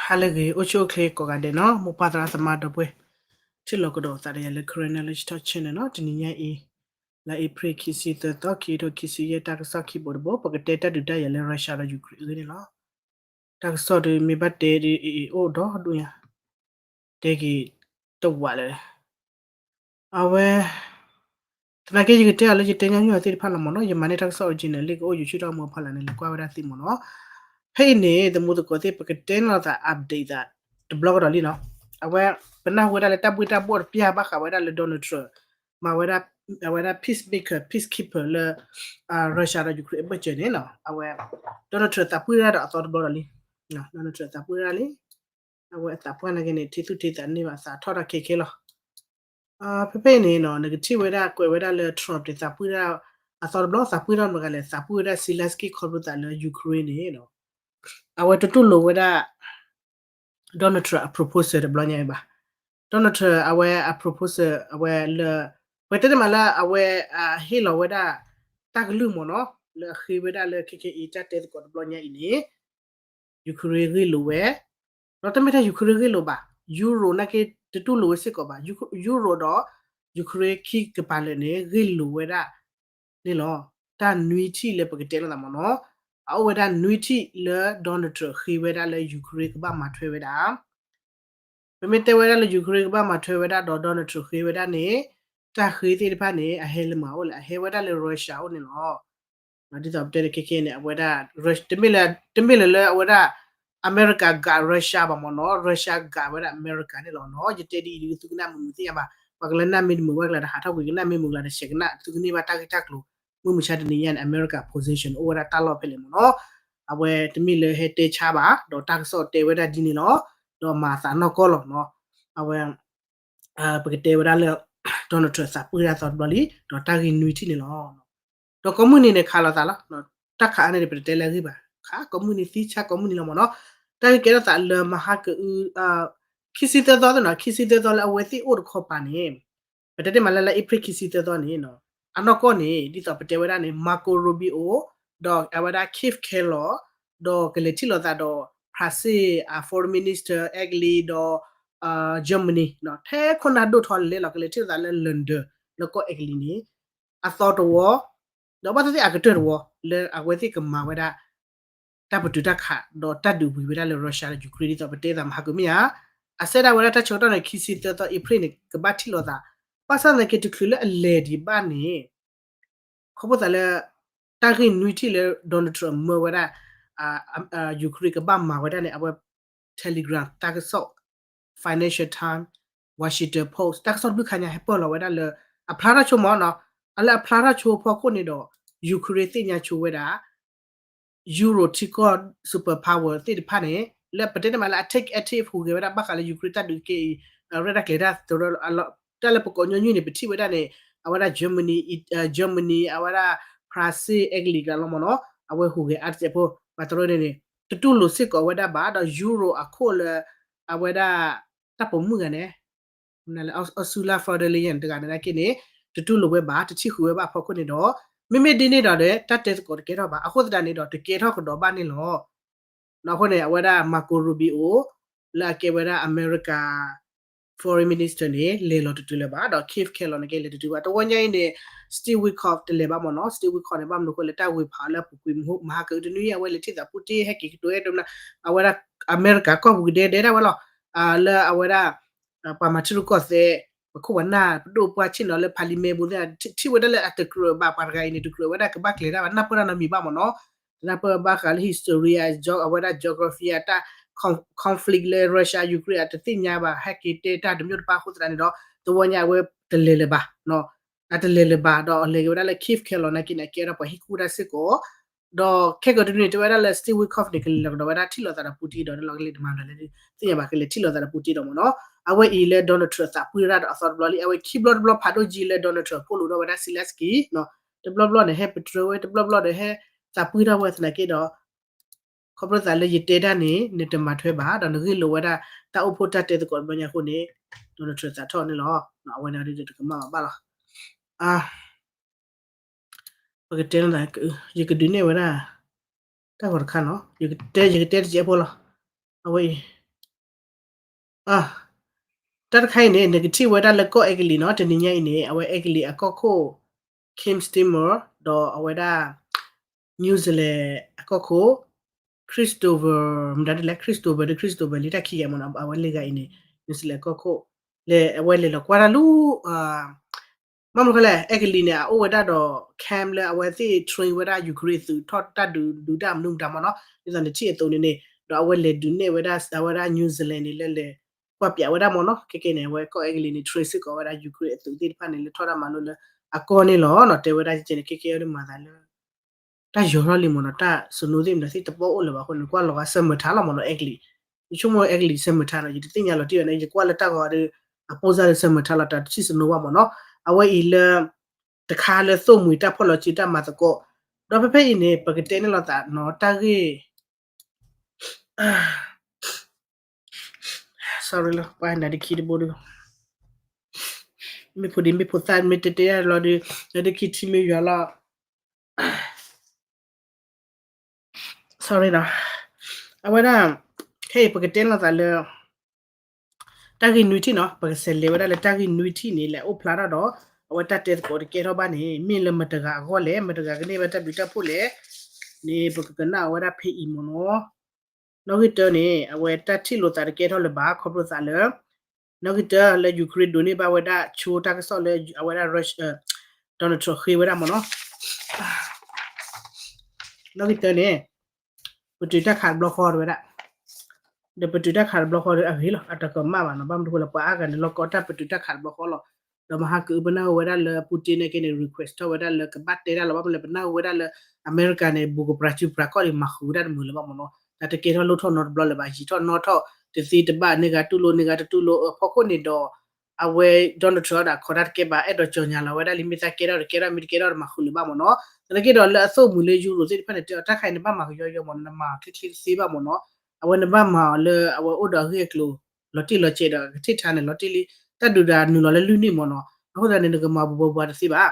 ဟါလၢအဂ့ၤ အိၣ်ဆူၣ်အိၣ်ချ့ကိးဂၤဒဲးနီၤ, မိၢ်ပၢ်သရၣ်သမါဒီပုၢ်ဝဲၢ် ထံၣ်လိာ်ကဒီးသးဒီးယၤလၢ Karen Knowledge Talk Channel နီၤ, တနံၤညါအံၤ လါအ့ဖြ့ၣ်ခံဆံသၢသီ ခံကထိခံဆံယဲၢ် တၢ်ကစီၣ်ခံဘိတဘိ ပကတဲတၢ်ဒုးတၢ်ယၤလၢ Russia ဒီး Ukraine အဂ့ၢ်န့ၣ်လီၤ. တၢ်ကစီၣ်ဒုးမ့ၢ်ဘၣ်တဲဒ်အံၤ အိၣ်ဒီဒူၣ်ညါ တဲက့ၤတဝးလၢ အဝဲ သနာ်က့ယကတဲအီၤလၢယတဲညီနုၢ်အီၤသ့ၣ်တဖၣ်လီၤမ့ၢ်နီၤ, ယမၤန့ၢ်တၢ်ကစီၣ် original လံ ကအိၣ် YouTube တၢ်အိၣ်မူအဖီလာ်န့ၣ် လဲၤကွၢ်ဝဲဒၣ်သ့မ့ၢ်နီၤ. ဖဲအံၤန့ၣ် သမူသကိးသ့ၣ် ပကတဲလိာ်သး update သး တဘျီကဒီးလံနီၤ. အဝဲ ပနၢ်ဟူဝဲဒၣ်လၢတၢ်ဘှ့ၣ်တၢ်ဘှီၣ်တပျၢ်ဘၣ်ဃးဝဲဒၣ်လၢ Donald Trump မၤဝဲဒၣ် အဝဲဒၣ် peacemaker peacekeeper လၢ Russia ဒီး Ukraine အဘၢၣ်စၢၤန့ၣ်နီၤ, အဝဲ Donald Trump သးပှၢ်တၢ်ဒီးအသီတဘျီဒီးလံ. Donald Trump သးပှၢ်တၢ်လံ. အဝဲအသးပှၢ်နာ်က့န့ၣ် ထံသူၣ်ထံသးန့ၢ်ဘၣ် သးထီၣ်တၢ်ခဲခဲလီၤ. ဖဲဖဲအံၤန့ၣ်နီၤ နကထံၣ်ဝဲဒၣ်ကွဲးဝဲဒၣ်လၢ Trump န့ၣ် သးပှၢ်တၢ်အသီတဘျီ သးပှၢ်တၢ်မတၤတဂၤလဲၣ်, သးပှၢ်ဝဲဒၣ် Zelensky ခီဖျိသးလၢ Ukraine န့ၣ်နီၤ အဝဲတတူၢ်လိာ်ဝဲဒၣ် Donald Trump အ proposal တဘျီညါအံၤဘၣ်. Donald Trump အဝဲအ proposal အဝဲလၢ ပတဲတမးလၢအဝဲ ဟ့ၣ်လီၤဝဲဒၣ် တၢ်ကလုၢ်မ့ၢ်နီၤ လၢအဃ့ဝဲဒၣ်လၢခဲခဲအံၤ တၢ်တဲသကိးတဘျီညါအံၤန့ၣ် Ukraine ဂ့ၢ်လိာ်ဝဲ, ဒီးတမ့ၢ်ထဲ Ukraine ဂ့ၢ်လိာ်ဘၣ်, Euro နာ်က့တတူၢ်လိာ်ဝဲစ့ၢ်ကီးဘၣ်. Euro ဒီး Ukraine ခံကပၤလၢာ်န့ၣ် ဂ့ၢ်လိာ်ဝဲဒၣ်န့ၣ်လီၤ. တၢ်နွံထံၣ်လၢပကတဲလိာ်သးမ့ၢ်နီၤ, အအိၣ်ဝဲဒၣ်နွံထံၣ်လၢ Donald Trump ဃ့ဝဲဒၣ်လၢ Ukraine ကဘၣ်မၤထွဲဝဲဒၣ် ပမ့ၢ်တဲဝဲဒၣ်လၢ Ukraine ကဘၣ်မၤထွဲဝဲဒၣ်ဒီး Donald Trump ဃ့ဝဲဒၣ်န့ၣ် တၢ်ဃ့သ့ၣ်တဖၣ်န့ၣ် အဟဲလၢမၤအိၣ်လဲၣ်, အဟဲဝဲဒၣ်လၢ Russia အအိၣ်န့ၣ်လီၤ. ဒ်သိးပတဲန့ၣ်ခဲခဲန့ၣ် အဝဲဒၣ် တမ့ၢ်လၢ တမ့ၢ်လၢလၢအဝဲဒၣ် အမဲရကၤ guard Russia ဘၣ်မ့ၢ်နီၤ, Russia guard ဝဲဒၣ်အမဲရကၤန့ၣ်လီၤနီၤ. ယတဲဒ်အံၤ သုကနၣ်မုာ်မုာ်သ့ၣ်ညါဘၣ်, ပှၤကလၢနၢ်မ့ၢ်တမုာ်ဝဲကလၢတဟးထီၣ်ကွံာ် ကနၣ်မ့ၢ်မုာ်ကလၢတဆဲးကနၣ် သုကန့ၢ်ဘၣ်တၢ်ဂ့ၢ်တၢ်ကျိၤ, မုၢ်မဆါတနံၤညါန့ၣ် အမဲရကၤ position အိၣ်ဝဲဒၣ်တၢ်လီၢ်ဖဲလဲၣ်မ့ၢ်နီၤ. အဝဲတမ့ၢ်လၢဟဲတဲဆါဘၣ်, ဒီးတၢ်ကစီၣ်တဲဝဲဒၣ်ဒ်န့ၣ်လီၤ, ဒီးမၤအသးနီၢ်ကီၢ်လီၤနီၤ. အဝဲ ပကတဲဝဲဒၣ်လၢ Donald Trump သးပှၢ်တၢ်သီတဘျီလံ, ဒီးတၢ်ဂ့ၢ်နွံထံၣ်န့ၣ်လီၤ. ဒီးကိးမုၢ်နံၤန့ၣ် ခးလိာ်သးလီၤ, တၢ်ခးအါန့ၣ်ဒီး ပတတဲလၢအဂ့ၢ်ဘၣ်, ခးကိးမုၢ်နံၤသံဆါကိးမုၢ်နံၤလီၤမ့ၢ်နီၤ. တၢ်ဂ့ၢ်ကဲထီၣ်သးလၢမဟါကအု ခံဆံသၢသီသ့ၣ်နီၤ, ခံဆံသၢသီလၢအဝဲသ့ၣ်အိၣ်တခီပၤန့ၣ် ပတဲတ့ၢ်မးလၢလၢ April ခံဆံသၢသီန့ၣ် အနီၢ်ကီၢ်န့ၣ် ဒ်သိးပတဲဝဲဒၣ်န့ၣ် Marco Rubio ဒီးအဝဲဒၣ် Keith Kellogg ဒီးကလဲၤထံၣ်လိာ်သးဒီး France အ foreign minister Italy ဒီး Germany ထဲခိၣ်နၢ်ဒိၣ်ထီၣ်လဲၣ်လီၤ ကလဲၤထံၣ်လိာ်သးလၢ London လၢကီၢ် Italy န့ၣ် အသီတဝီ ဒီးဘၣ်သ့ၣ်သ့ၣ်အကတၢၢ်တဝီ လၢအဝဲသ့ၣ်ကမၤဝဲဒၣ် တၢ်ပတုာ်တၢ်ခး ဒီးတၢ်ဒုးဝံၤဝဲဒၣ်လၢ Russia ဒီး Ukraine ဒ်သိးပတဲသးမဟါကမ့ၢ်ဧါ. အဆၢဒၣ်ဝဲဒၣ်တၢ်ဆၢကတီၢ်န့ၣ် ခံဆံသၢသီ April န့ၣ် ကဘၣ်ထံၣ်လိာ်သး ဘၣ်ဆၣ်သနာ်က့တချုးလၢအလဲၤဒံးဘၣ်န့ၣ် ခီဖျိသးလၢ တၢ်ဂ့ၢ်နွံထံၣ်လၢ Donald Trump မၢဝဲဒၣ် Ukraine ကဘၣ်မၤဝဲဒၣ်န့ၣ် အဝဲ Telegram တၢ်ကစီၣ် Financial Times, Washington Post တၢ်ကစီၣ်တဘျုးခါညါဟဲပၢၢ်လီၤဝဲဒၣ်လၢ အဖျါထီၣ်ဆိမ့ၢ်နီၤ, အလၢအဖျါထီၣ်ဆိအဖီခိၣ်န့ၣ်ဒီး Ukraine သ့ၣ်ညါဆိဝဲဒၣ် Euro ထံကီၢ် superpower သ့ၣ်တဖၣ်န့ၣ် လၢပတဲတ့ၢ်မးလၢအ take active ဟူးဂဲၤဝဲဒၣ်ဘၣ်ဃးလၢ Ukraine တၢ်ဒုးကဲအံၤ ရဲၣ်တၢ်ကျဲၤတၢ်သရၢ တၢ်လၢပကိးညီနုၢ်န့ၣ် ပထံၣ်ဝဲဒၣ်န့ၣ် အဝဲဒၣ် Germany, Germany အဝဲဒၣ် France, Italy ကလီၤမ့ၢ်နီၤ, အဝဲဟူးဂဲၤအါတစဲးဖိ ပှၤတရၢန့ၣ်န့ၣ် တတူၢ်လိာ်စ့ၢ်ကီးဝဲဒၣ်ဘၣ် ဒီး Euro အခိၣ်လၢ အဝဲဒၣ် တၢ်ပိာ်မုၣ်ဂၤန့ၣ် Ursula von der Leyen တဂၤန့ၣ်နာ်က့န့ၣ် တတူၢ်လိာ်ဝဲဘၣ် တထံၣ်ဃုာ်ဝဲဘၣ်အဖီခိၣ်န့ၣ်ဒီး မ့မ့ၢ်ဒ်န့ၣ်ဒီး တၢ်တဲသကိးတကဲထီၣ်ဘၣ် အဃိသတးန့ၣ်ဒီး တကဲထီၣ်ကဒီးဘၣ်န့ၣ်လီၤ. အဃိန့ၣ် အဝဲဒၣ် Marco Rubio လၢအကဲဝဲဒၣ် America foreign minister န့ၣ် လဲၤလီၤတတုၤလၢၤဘၣ် ဒီး Keith Kellogg န့ၣ်ကလဲၤတတုၤဘၣ် တဝီညါအံၤန့ၣ် Steve Witkoff တလဲၤဘၣ်မ့ၢ်နီၤ Steve Witkoff န့ၣ် ဘၣ်မနုၤအဃိလဲၣ် တၢ်ဂ့ၢ်ဖးအီၤလၢအပူၤကွံာ်မဟါကအုတနွံ အဝဲလဲၤထံၣ်သးပူတ့ၢ် ဟဲက့ၤကတိၤအဲၣ်ဒိးမနုၤ အဝဲဒၣ် အမဲရကၤကီၢ်ပူၤကဒဲဒဲဒၣ်ဝဲလီၤ လၢအဝဲဒၣ် ပှၤမၤထံရူၢ်ကီၢ်သဲး ပခိၣ်ပှၤနၢ်ပဒိၣ်ပှၢ်ဆ့ၣ်နီၤလၢ parliament ပူၤသ့ၣ် ထံၣ်ဝဲဒၣ်လၢအတကြၢးဘၣ် ပှၤတဂၤအံၤန့ၣ် တကြၢးဝဲဒၣ်ကဘၣ်ကျဲၤတၢ်ဘၣ် နၢ်ပၢၢ်တၢ်နီတမံၤဘၣ်မ့ၢ်နီၤ တနၢ်ပၢၢ်ဘၣ်ဃးလၢ history အဝဲဒၣ် geography အတၢ် conflict လၢ Russia Ukraine အတသ့ၣ်ညါဘၣ် ဟဲက့ၤတဲတၢ်တမျိုးတပါအဃိသတးန့ၣ်ဒီး တဝီညါအဝဲတလဲၤလၢၤဘၣ် အတလဲၤလၢၤဘၣ် ဒီးလဲၤက့ၤဝဲဒၣ်လၢ Keith Kellogg နာ်က့န့ၣ် အကဲထီၣ်ပှၤဟံၣ်ကူၣ်တၢ်စ့ၢ်ကီး ဒီးခဲကိာ်တနွံန့ၣ် တဲဝဲဒၣ်လၢ Steve Witkoff န့ၣ် ကလဲၤလီၤကဒီးဝဲဒၣ်ထံၣ်လိာ်သးဒီး Putin ဒီးလီၤကလဲၤတမၤဘၣ်လၢ သ့ၣ်ညါဘၣ်ကလဲၤထံၣ်လိာ်သးဒီး Putin ဒီးမ့ၢ်နီၤ အဝဲအံၤလၢ Donald Trump သးပှၢ်တၢ်ဒီးအသီတဘျီလံ အဝဲခံဘျီတဘျီဖးဒိၣ်ကံလၢ Donald Trump ကိးလိာ်ဒီးဝဲဒၣ် Zelensky တဘျီဘျီန့ၣ် ဟဲပတြၢၤဝဲ တဘျီဘျီဒီးဟဲသးပှၢ်တၢ်ဝဲသနာ်က့ဒီး ခီဖျိသးလၢယတဲတၢ်န့ၣ် နတမၤထွဲဘၣ် ဒီးနဂ့ၢ်လိာ်ဝဲဒၣ် တၢ်အိၣ်ဖှိၣ်တၢ်တဲသကိးတဘျီညါအဃိန့ၣ် Donald Trump သးထီၣ်န့ၣ်လီၤ. အဝဲန့ၣ်ဒ်တကမၣ်ဘၣ်ဘၣ်လီၤ. ပကတဲနသး ယကဒုးနဲၣ်ဝဲဒၣ် တၢ်ဂီၤတခါနီၤ ယကတဲ ယကတဲတစဲးဖိလီၤ. အဝဲအံၤ တၢ်တခါအံၤန့ၣ် နကထံၣ်ဝဲဒၣ်လၢကီၢ်အဲကလံးနီၤ, တနံၤညါအံၤန့ၣ် အဝဲအဲကလံးအကီၢ်ခိၣ် Keir Starmer ဒီးအဝဲဒၣ် New Zealand အကီၢ်ခိၣ် Christopher မတၤဒ်လဲၣ် Christopher ဒီး Christopher လံတၢ်ခံဂၤမ့ၢ်နီၤ, အဝဲလံဂၤအံၤန့ၣ် New Zealand အကီၢ်ခိၣ် လၢအဝဲလဲၤလီၤကွၢ်တၢ်လူ မ့ၢ်မနုၤလဲၣ် အဲကလံးန့ၣ် အအိၣ်ဝဲဒၣ်ဒီး camp လၢအဝဲသ့ၣ် train ဝဲဒၣ် Ukraine အသုးထီၣ်တၢ်ဒုး ဒုးတၢ်မနုၤမတၤမ့ၢ်နီၤ, ဒ်သိးနထံၣ်အသိးန့ၣ်န့ၣ် ဒီးအဝဲလဲၤဒုးနဲၣ်ဝဲဒၣ် အဝဲဒၣ် New Zealand န့ၣ် လၢလဲၤကွၢ်ပၠးဝဲဒၣ်မ့ၢ်နီၤ, ခဲကဲန့ၣ် အဝဲကီၢ်အဲကလံးန့ၣ် train စ့ၢ်ကီးဝဲဒၣ် Ukraine အသုးသ့ၣ်တဖၣ်န့ၣ် လၢထီၣ်တၢ်မၤလိလၢအကီၢ်န့ၣ်လီၤနီၤ, တဲဝဲဒၣ်ကဲန့ၣ် ခဲကဲအဒိမၤသးလၢ တၢ်ယီၤထီၣ်လံမ့ၢ်နီၤ, တၢ်စနိသ့ၣ်မတၤသ့ၣ်တပီၣ်အိၣ်လၢၤဘၣ်အဃိန့ၣ် ကွၢ်လီၤဂာ် summer ထါလီၤမ့ၢ်နီၤ, အဲကလံး, ယဆိကမိၣ်အဲကလံး summer ထါနီၤ, ယတသ့ၣ်ညါလီၤတံၢ်ဘၣ်န့ၣ် ယကွၢ်လၢတၢ်ဂီၤဒီး အပိၢ်စၢ်လၢ summer ထါလီၤ တၢ်တဆံၣ်စနိဘၣ်မ့ၢ်နီၤ, အဝဲအံၤလၢ တခါလၢသိၣ်မှံၤတၢ်ဖီၣ်လီၤစုတၢ်မၤသကိး, ဒီးဖဲဖဲအံၤန့ၣ် ပကတဲန့ၣ်လိာ်သးနီၤ, တၢ်ဂ့ၢ် sorry လီၤ, ပှၤနၤဒခံတဘိဒီး မ့ၢ်ဖိဒံမ့ၢ်ဖိသၣ်မ့ၢ်တဲတဲလီၤဒီး နၤဒခံထံမ့ၢ်ယွၤလီၤ, sorry နီၤ, အဝဲဒၣ် ခဲအံၤပကတဲလိာ်သးလၢ တၢ်ဂ့ၢ်နွံထံၣ်နီၤ, ပကဆဲးလဲၤဝဲဒၣ်လၢတၢ်ဂ့ၢ်နွံထံၣ်န့ၣ် လဲၤအိၣ်ဖျါထီၣ်ဒီး အဝဲတၢ်တဲသကိးတကဲထီၣ်ဘၣ်န့ၣ် မ့ၢ်လၢမတၤတဂၤအဂီၢ်လဲၣ်, မတၤတဂၤကန့ၢ်ဘၣ်တၢ်ဘျုးတၢ်ဖှိၣ်လဲၣ်န့ၣ် ပကကနၣ်အဝဲဒၣ်ဖဲအံၤမ့ၢ်နီၤ. နီၣ်ဂံၢ်တၢန့ၣ် အဝဲတၢ်ထံၣ်လိာ်သးတကဲထီၣ်လၢၤဘၣ် ခီဖျိသးလၢ နီၣ်ဂံၢ်တၢလၢ Ukraine ဒိးန့ၢ်ဘၣ်ဝဲဒၣ်ဆိတၢ်ကစီၣ်လၢ အဝဲဒၣ် Donald Trump ဃ့ဝဲဒၣ်မ့ၢ်နီၤ. နီၣ်ဂံၢ်တၢန့ၣ် ပတုာ်တၢ်ခးတဘျီဃီတဝဲဒၣ်, ဒီးပတုာ်တၢ်ခးတဘျီဃီဒီးအဂ့ၤလီၤ, အတကမၣ်ဘၣ်နီၤ, ဘၣ်မနုၤအဃိလဲၣ် ပှၤအါဂၤန့ၣ် လီၢ်ကီတၢ်ပတုာ်တၢ်ခးတဘျီဃီလီၤ. ဒီးမဟါကအု ပနၢ်ဟူဝဲဒၣ်လၢ Putin န့ၣ်က့န့ၣ် request ထီၣ်ဝဲဒၣ်လၢကဘၣ်တဲတၢ်လီၤ, ဘၣ်မနုၤလဲၣ် ပနၢ်ဟူဝဲဒၣ်လၢ အမဲရကၤန့ၣ် ဘူးကပြၤစုပြၤကီၢ်ဒီးမၤဃုာ်ဝဲဒၣ်တမုာ်လၢၤဘၣ်မ့ၢ်နီၤ, တၢ်တကဲထီၣ်လိၣ်ထီၣ်နီတဘျီလၢၤဘၣ်, ယံာ်ထီၣ်နီထီၣ် တသ့တဘၣ် န့ၢ်ဂၤတူၢ်လိာ် န့ၢ်ဂၤတတူၢ်လိာ်အဖီခိၣ်န့ၣ်ဒီး အဝဲ Donald Trump ဒီးခိးတၢ်တကဲဘၣ် အဲၣ်ဒိးကၠီၤညါလီၤဝဲဒၣ်လံ မ့ၢ်သးကဲထီၣ်တကဲထီၣ် မ့ၢ်တကဲထီၣ်တမၤဃုာ်လၢၤဘၣ်မ့ၢ်နီၤ, သနာ်က့ဒီးလၢအသိၣ်မှံၤလၢယူရိၤသ့ၣ်တဖၣ်န့ၣ် တဲအီၤတၢ်ခါအံၤနဘၣ်မၤကယီယီမ့ၢ်နီၤ, နမၤချ့ချ့တသ့ဘၣ်မ့ၢ်နီၤ, အဝဲနဘၣ်မၤအီၤလၢအဝဲအိၣ်ဒီးအဂ့ၢ်အကျိၤ လီၤတံၢ်လီၤဆဲးဒီးကထံၣ်ထါန့ၣ် လီၤတံၢ်လံ, တၢ်ဒုးတၢ်နုာ်လီၤလၢလွံၢ်နံၣ်မ့ၢ်နီၤ, အဃိသတးန့ၣ် နကမၤဘူးဘူးဘူးတသ့ဘၣ်.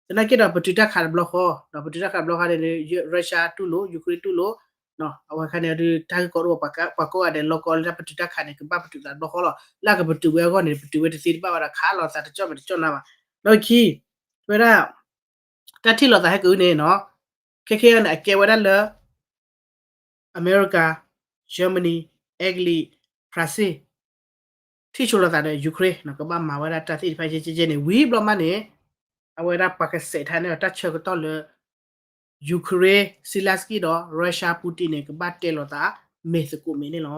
သနာ်က့ဒီးပတုာ်တၢ်ခးတဘျီဃီ, ဒီးပတုာ်တၢ်ခးတဘျီဃီန့ၣ် Russia တူၢ်လိာ် Ukraine တူၢ်လိာ်, အဝဲခါန့ၣ်ဒီး တၢ်ဂ့ၢ်ကီဒိၣ် ပှၤကိးဂၤဒဲးလီၢ်ကီလၢတၢ်ပတုာ်တၢ်ခးန့ၣ် ကဘၣ်ပတုာ်သးတဘျီဃီလီၤ. လၢအကပတုာ်ဝဲအဂီၢ်န့ၣ် ပတုာ်ဝဲတသ့တဘၣ်ဘၣ်ဒီး ခးလိာ်သးတကၠီၣ်မဲာ်တကၠီၣ်နါဘၣ်. ဒီးခံ ဝဲဒၣ် တၢ်ထံၣ်လိာ်သးဟဲက့ၤန့ၣ်နီၤ, ခဲခဲအံၤန့ၣ် အကဲဝဲဒၣ်လၢ အမဲရကၤ, Germany, အဲကလံး, France ထံၣ်ဆိလိာ်သးဒီး Ukraine နီၤ, ကဘၣ်မၤဝဲဒၣ်တၢ်သ့ၣ်တဖၣ်ကဲကဲကဲန့ၣ် ဝံၤဘျီမးန့ၣ် အဝဲဒၣ်ပှၤကစဲးထါန့ၢ်အီၤတၢ်ဆၢကတီၢ်လၢ Ukraine Zelensky ဒီး Russia Putin န့ၣ် ကဘၣ်တဲလိာ်သး မဲာ်သကိးမဲာ်န့ၣ်လီၤ.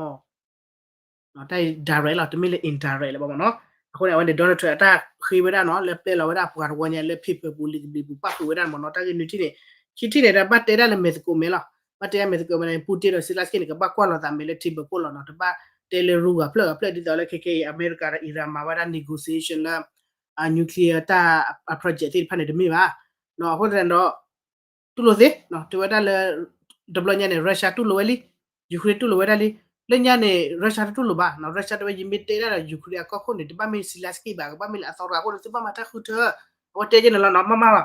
တၢ် direct လီၤ, တမ့ၢ်လၢ indirect လၢၤဘၣ်မ့ၢ်နီၤ. အဃိန့ၣ် အဝဲန့ၣ် Donald Trump အတၢ်ဃ့ဝဲဒၣ်နီၤ လၢပျဲလီၤဝဲဒၣ်ပှၤတဝီညါလၢ paper ပူၤလံာ်ကဘျံးပူၤ ပၣ်ဃုာ်ဝဲဒၣ်မ့ၢ်နီၤ, တၢ်ဂ့ၢ်နွံထံၣ်န့ၣ်, ခံထံၣ်န့ၣ်ဒီး ဘၣ်တဲဒၣ်လၢမဲာ်သကိးမဲာ်လီၤ. ဘၣ်တဲဒၣ်မဲာ်သကိးမဲာ်န့ၣ် Putin ဒီး Zelensky န့ၣ် ကဘၣ်ကွၢ်လိာ်သးမဲာ်လၢ table ခိၣ်လီၤနီၤ, တဘၣ်တဲလၢရူဂၤဖျၢၣ်ဂၤဖျၢၣ် ဒ်သိးလၢခဲခဲအံၤ အမဲရကၤဒီး Iran မၤဝဲဒၣ် negotiation လၢ nuclear တၢ် project သ့ၣ်တဖၣ်န့ၣ် တမ့ၢ်ဘၣ်. အဃိသတးဒီး တူၢ်လိာ်သ့, တဲဝဲဒၣ်လၢ တဘျီညါန့ၣ် Russia တူၢ်လိာ်ဝဲလံ, Ukraine တူၢ်လိာ်ဝဲဒၣ်လံ, လၢညါန့ၣ် Russia တတူၢ်လိာ်ဘၣ်, Russia တဲဝဲ ယမ့ၢ်တဲဒၣ်ဒီး Ukraine အကီၢ်ခိၣ်န့ၣ် တဘၣ်မ့ၢ် Zelensky ဘၣ်, ကဘၣ်မ့ၢ်လၢအသီတဂၤအဃိန့ၣ် သုဘၣ်မၤတၢ်ဃုထၢ, အဝဲတဲကဲန့ၣ်လီၤနီၤ, မ့ၢ်မ့ၢ်လီၤ.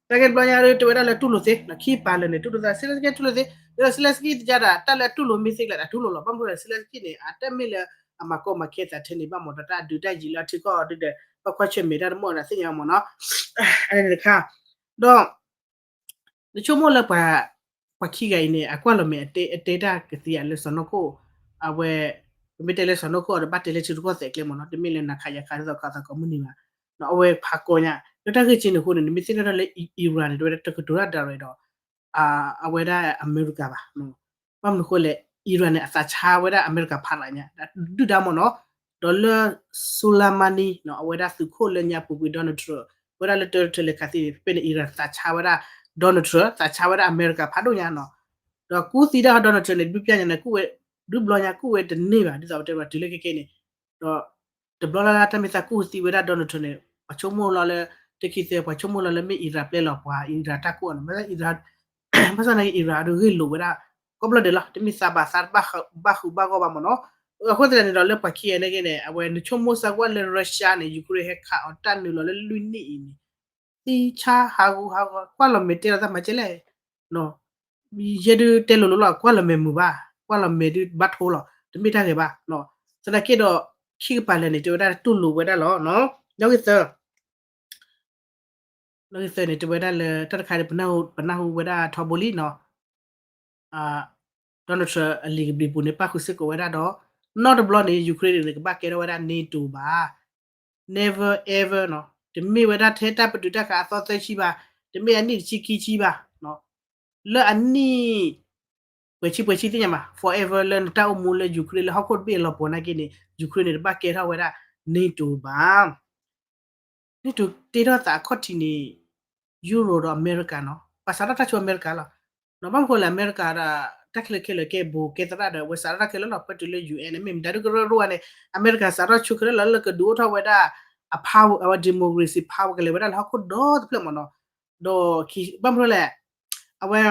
တၢ်ဂ့ၢ်တဘျီညါ တဲဝဲဒၣ်လၢတူၢ်လိာ်သ့, ခံပာ်လၢာ်န့ၣ် တူၢ်လိာ်သး Zelensky တူၢ်လိာ်သ့, ဒီး Zelensky တယါဒၣ် တၢ်လၢအတူၢ်လိာ်မ့ၢ်သ့ကျါ အတူၢ်လိာ်လီၤ, ဘၣ်မနုၤလဲၣ် Zelensky န့ၣ် အတမ့ၢ်လၢအမၤကီမၤခဲသးထဲန့ၣ်ဘၣ်မ့ၢ်ဒီး တၢ်အဒုးတၢ်ယံၤလၢအထံကီၢ်ဒုဒီး ဘၣ်ကွၢ်ဆၢၣ်မဲာ်တၢ်တမီၢ်ဒီးသ့ၣ်ညါမ့ၢ်နီၤ, အန့ၣ်တခါ, ဒီး နဆိကမိၣ်လၢပှၤ ပှၤခံဂၤအံၤန့ၣ် အကွၢ်လီၤမဲာ်အတဲတၢ်ကသ့ဧါလၢစီၤနီၢ်ခိၣ်, အဝဲ ပမ့ၢ်တဲလၢစီၤနီၢ်ခိၣ်အီၤဒီး ဘၣ်တဲလၢထံရူၢ်ကီၢ်သဲးကျဲမ့ၢ်နီၤ, တမ့ၢ်လၢနၤခးယၤခးဒ်သိးခးသးကိးမုၢ်နံၤဘၣ်, အဝဲဖးကီညါ, လၢတၢ်ဂ့ၢ်ကဲန့ၣ်အဃိန့ၣ် နမ့ၢ်သ့ၣ်နီၣ်ထီၣ်လၢ Iran န့ၣ် တဲဝဲဒၣ်တကတိၤတၢ် direct ဒီး အဝဲဒၣ်အမဲရကၤဘၣ်. ဘၣ်မနုၤအဃိလဲၣ် Iran န့ၣ် အသးဆါဝဲဒၣ်အမဲရကၤဖးလီၤညါ ဒုၣ်ဒါမ့ၢ်နီၤ, ဒီးလၢ Soleimani နီၤ အဝဲဒၣ်သုးခိၣ်လၢညါပူၤကွံာ် Donald Trump ဝဲဒၣ်လၢတၢၢ်တၢၢ်လဲၤခးသံန့ၣ် ဖဲန့ၣ် Iran သးဆါဝဲဒၣ် Donald Trump သးဆါဝဲဒၣ်အမဲရကၤဖးဒိၣ်ညါနီၤ, ဒီးကူသံဒၣ် Donald Trump န့ၣ် ဒုးပျၢ်ညါန့ၣ် ကူၣ်ဝဲ ဒုးဘျီညါကူၣ်ဝဲတန့ၢ်ဘၣ် ဒ်သိးပတဲဘၣ်တုၤလၢခဲခဲန့ၣ်, ဒီး တဘျီလၢ်လၢ် တၢ်မ့ၢ်သးကူၣ်သံဝဲဒၣ် Donald Trump န့ၣ် ပှၤဆိကမိၣ်လီၤလၢ တခံသၢ ပှၤဆိကမိၣ်လီၤလၢမ့ၢ် Iran ပျဲလီၤပှၤ Iran တၢ်ကူၣ်အီၤန့ၣ် ဘၣ်ဆၣ်သနာ်က့ Iran ဒုးဂ့ၢ်လိာ်ဝဲဒၣ် ကိးဘျီဒဲးလီၤ တမ့ၢ်သးဘၣ်သးဘၣ်ဃုာ်ဘၣ်ဂီၢ်ဘၣ်မ့ၢ်နီၤ, အဃိသတးန့ၣ်ဒီးလၢပှၤခံဂၤန့ၣ်က့န့ၣ် အဝဲနဆိကမိၣ်စၢ်ကွၢ်လၢ Russia န့ၣ် Ukraine ဟဲခးအီၤတၢ်နုာ်လီၤလၢလွံၢ်နံၣ်အံၤန့ၣ် သံဆါဟးဂူာ်ဟးဂီၤ ကွၢ်လီၤမဲာ်တဲလီၤတၢ်မၤကဲလဲၣ် ယဲဒုးတဲလိၤလိၤလီၤ ကွၢ်လီၤမဲာ်မုာ်ဘၣ် ကွၢ်လီၤမဲာ်ဒုးဘၣ်ထိလီၤ တမ့ၢ်တၢ်ဂ့ၤဘၣ်, သနာ်က့ဒီး ခံကပၤလၢာ်န့ၣ် တဲဝဲဒၣ်တူၢ်လိာ်ဝဲဒၣ်လီၤ. နီၣ်ဂံၢ်သၢ နီၣ်ဂံၢ်သၢန့ၣ် တဲဝဲဒၣ်လၢ တၢ်တခါန့ၣ် ပနၢ်ဟူဝဲဒၣ်ထီဘိလံနီၤ Donald Trump အလံာ်ကဘျံးပူၤန့ၣ် ပၣ်ဃုာ်စ့ၢ်ကီးဝဲဒၣ်ဒီး နီတဘျီန့ၣ် Ukraine န့ၣ် ကဘၣ်ကဲထီၣ်ဝဲဒၣ် NATO ဘၣ်. Never ever နီၤ တမ့ၢ်ဝဲဒၣ်ထဲတၢ်ပတုာ်တၢ်ခးအသီသၢဆံဘၣ်, တမ့ၢ်အနံၣ်တဆံခံဆံဘၣ်, လၢအနံၣ် ပှဲၤဆံပှဲၤဆံသ့ၣ်ညါဘၣ် forever လၢနတၢ်အိၣ်မူလၢ Ukraine လၢဟီၣ်ခိၣ်တဘ့ၣ်အလီၤပှီၤနာ်က့န့ၣ် Ukraine န့ၣ် တဘၣ်ကဲထီၣ်ဝဲဒၣ် NATO ဘၣ်. NATO တ့ထီၣ်သးအခီၣ်ထံးန့ၣ် Europe ဒီးအမဲရကၤနီၤ ပှၤစးထီၣ်တၢ်ဆိအမဲရကၤလီၤ. နီၤ ဘၣ်မနုၤဃိလဲၣ် အမဲရကၤဒီး တၢ်ခဲလၢာ်ခဲလၢာ်ကဲဘိးကဲသရၣ်ဒီး အဝဲစးထီၣ်တၢ်ခဲလၢာ်လီၤ ပၢတုၤလၢ ယူၣ်အဲၣ်န့ၣ် မ့ၢ်မတၤဒုကရၢရိဝဲန့ၣ် အမဲရကၤစးထီၣ်ဆိခဲလၢာ်လီၤ လၢကဒုးအိၣ်ထီၣ်ဝဲဒၣ် အ power အဝဲ democracy power ကလဲၤဝဲဒၣ်လၢဟီၣ်ခိၣ်ဒီတဖျၢၣ်မ့ၢ်နီၤ. ဒီးဘၣ်မနုၤလဲၣ် အဝဲ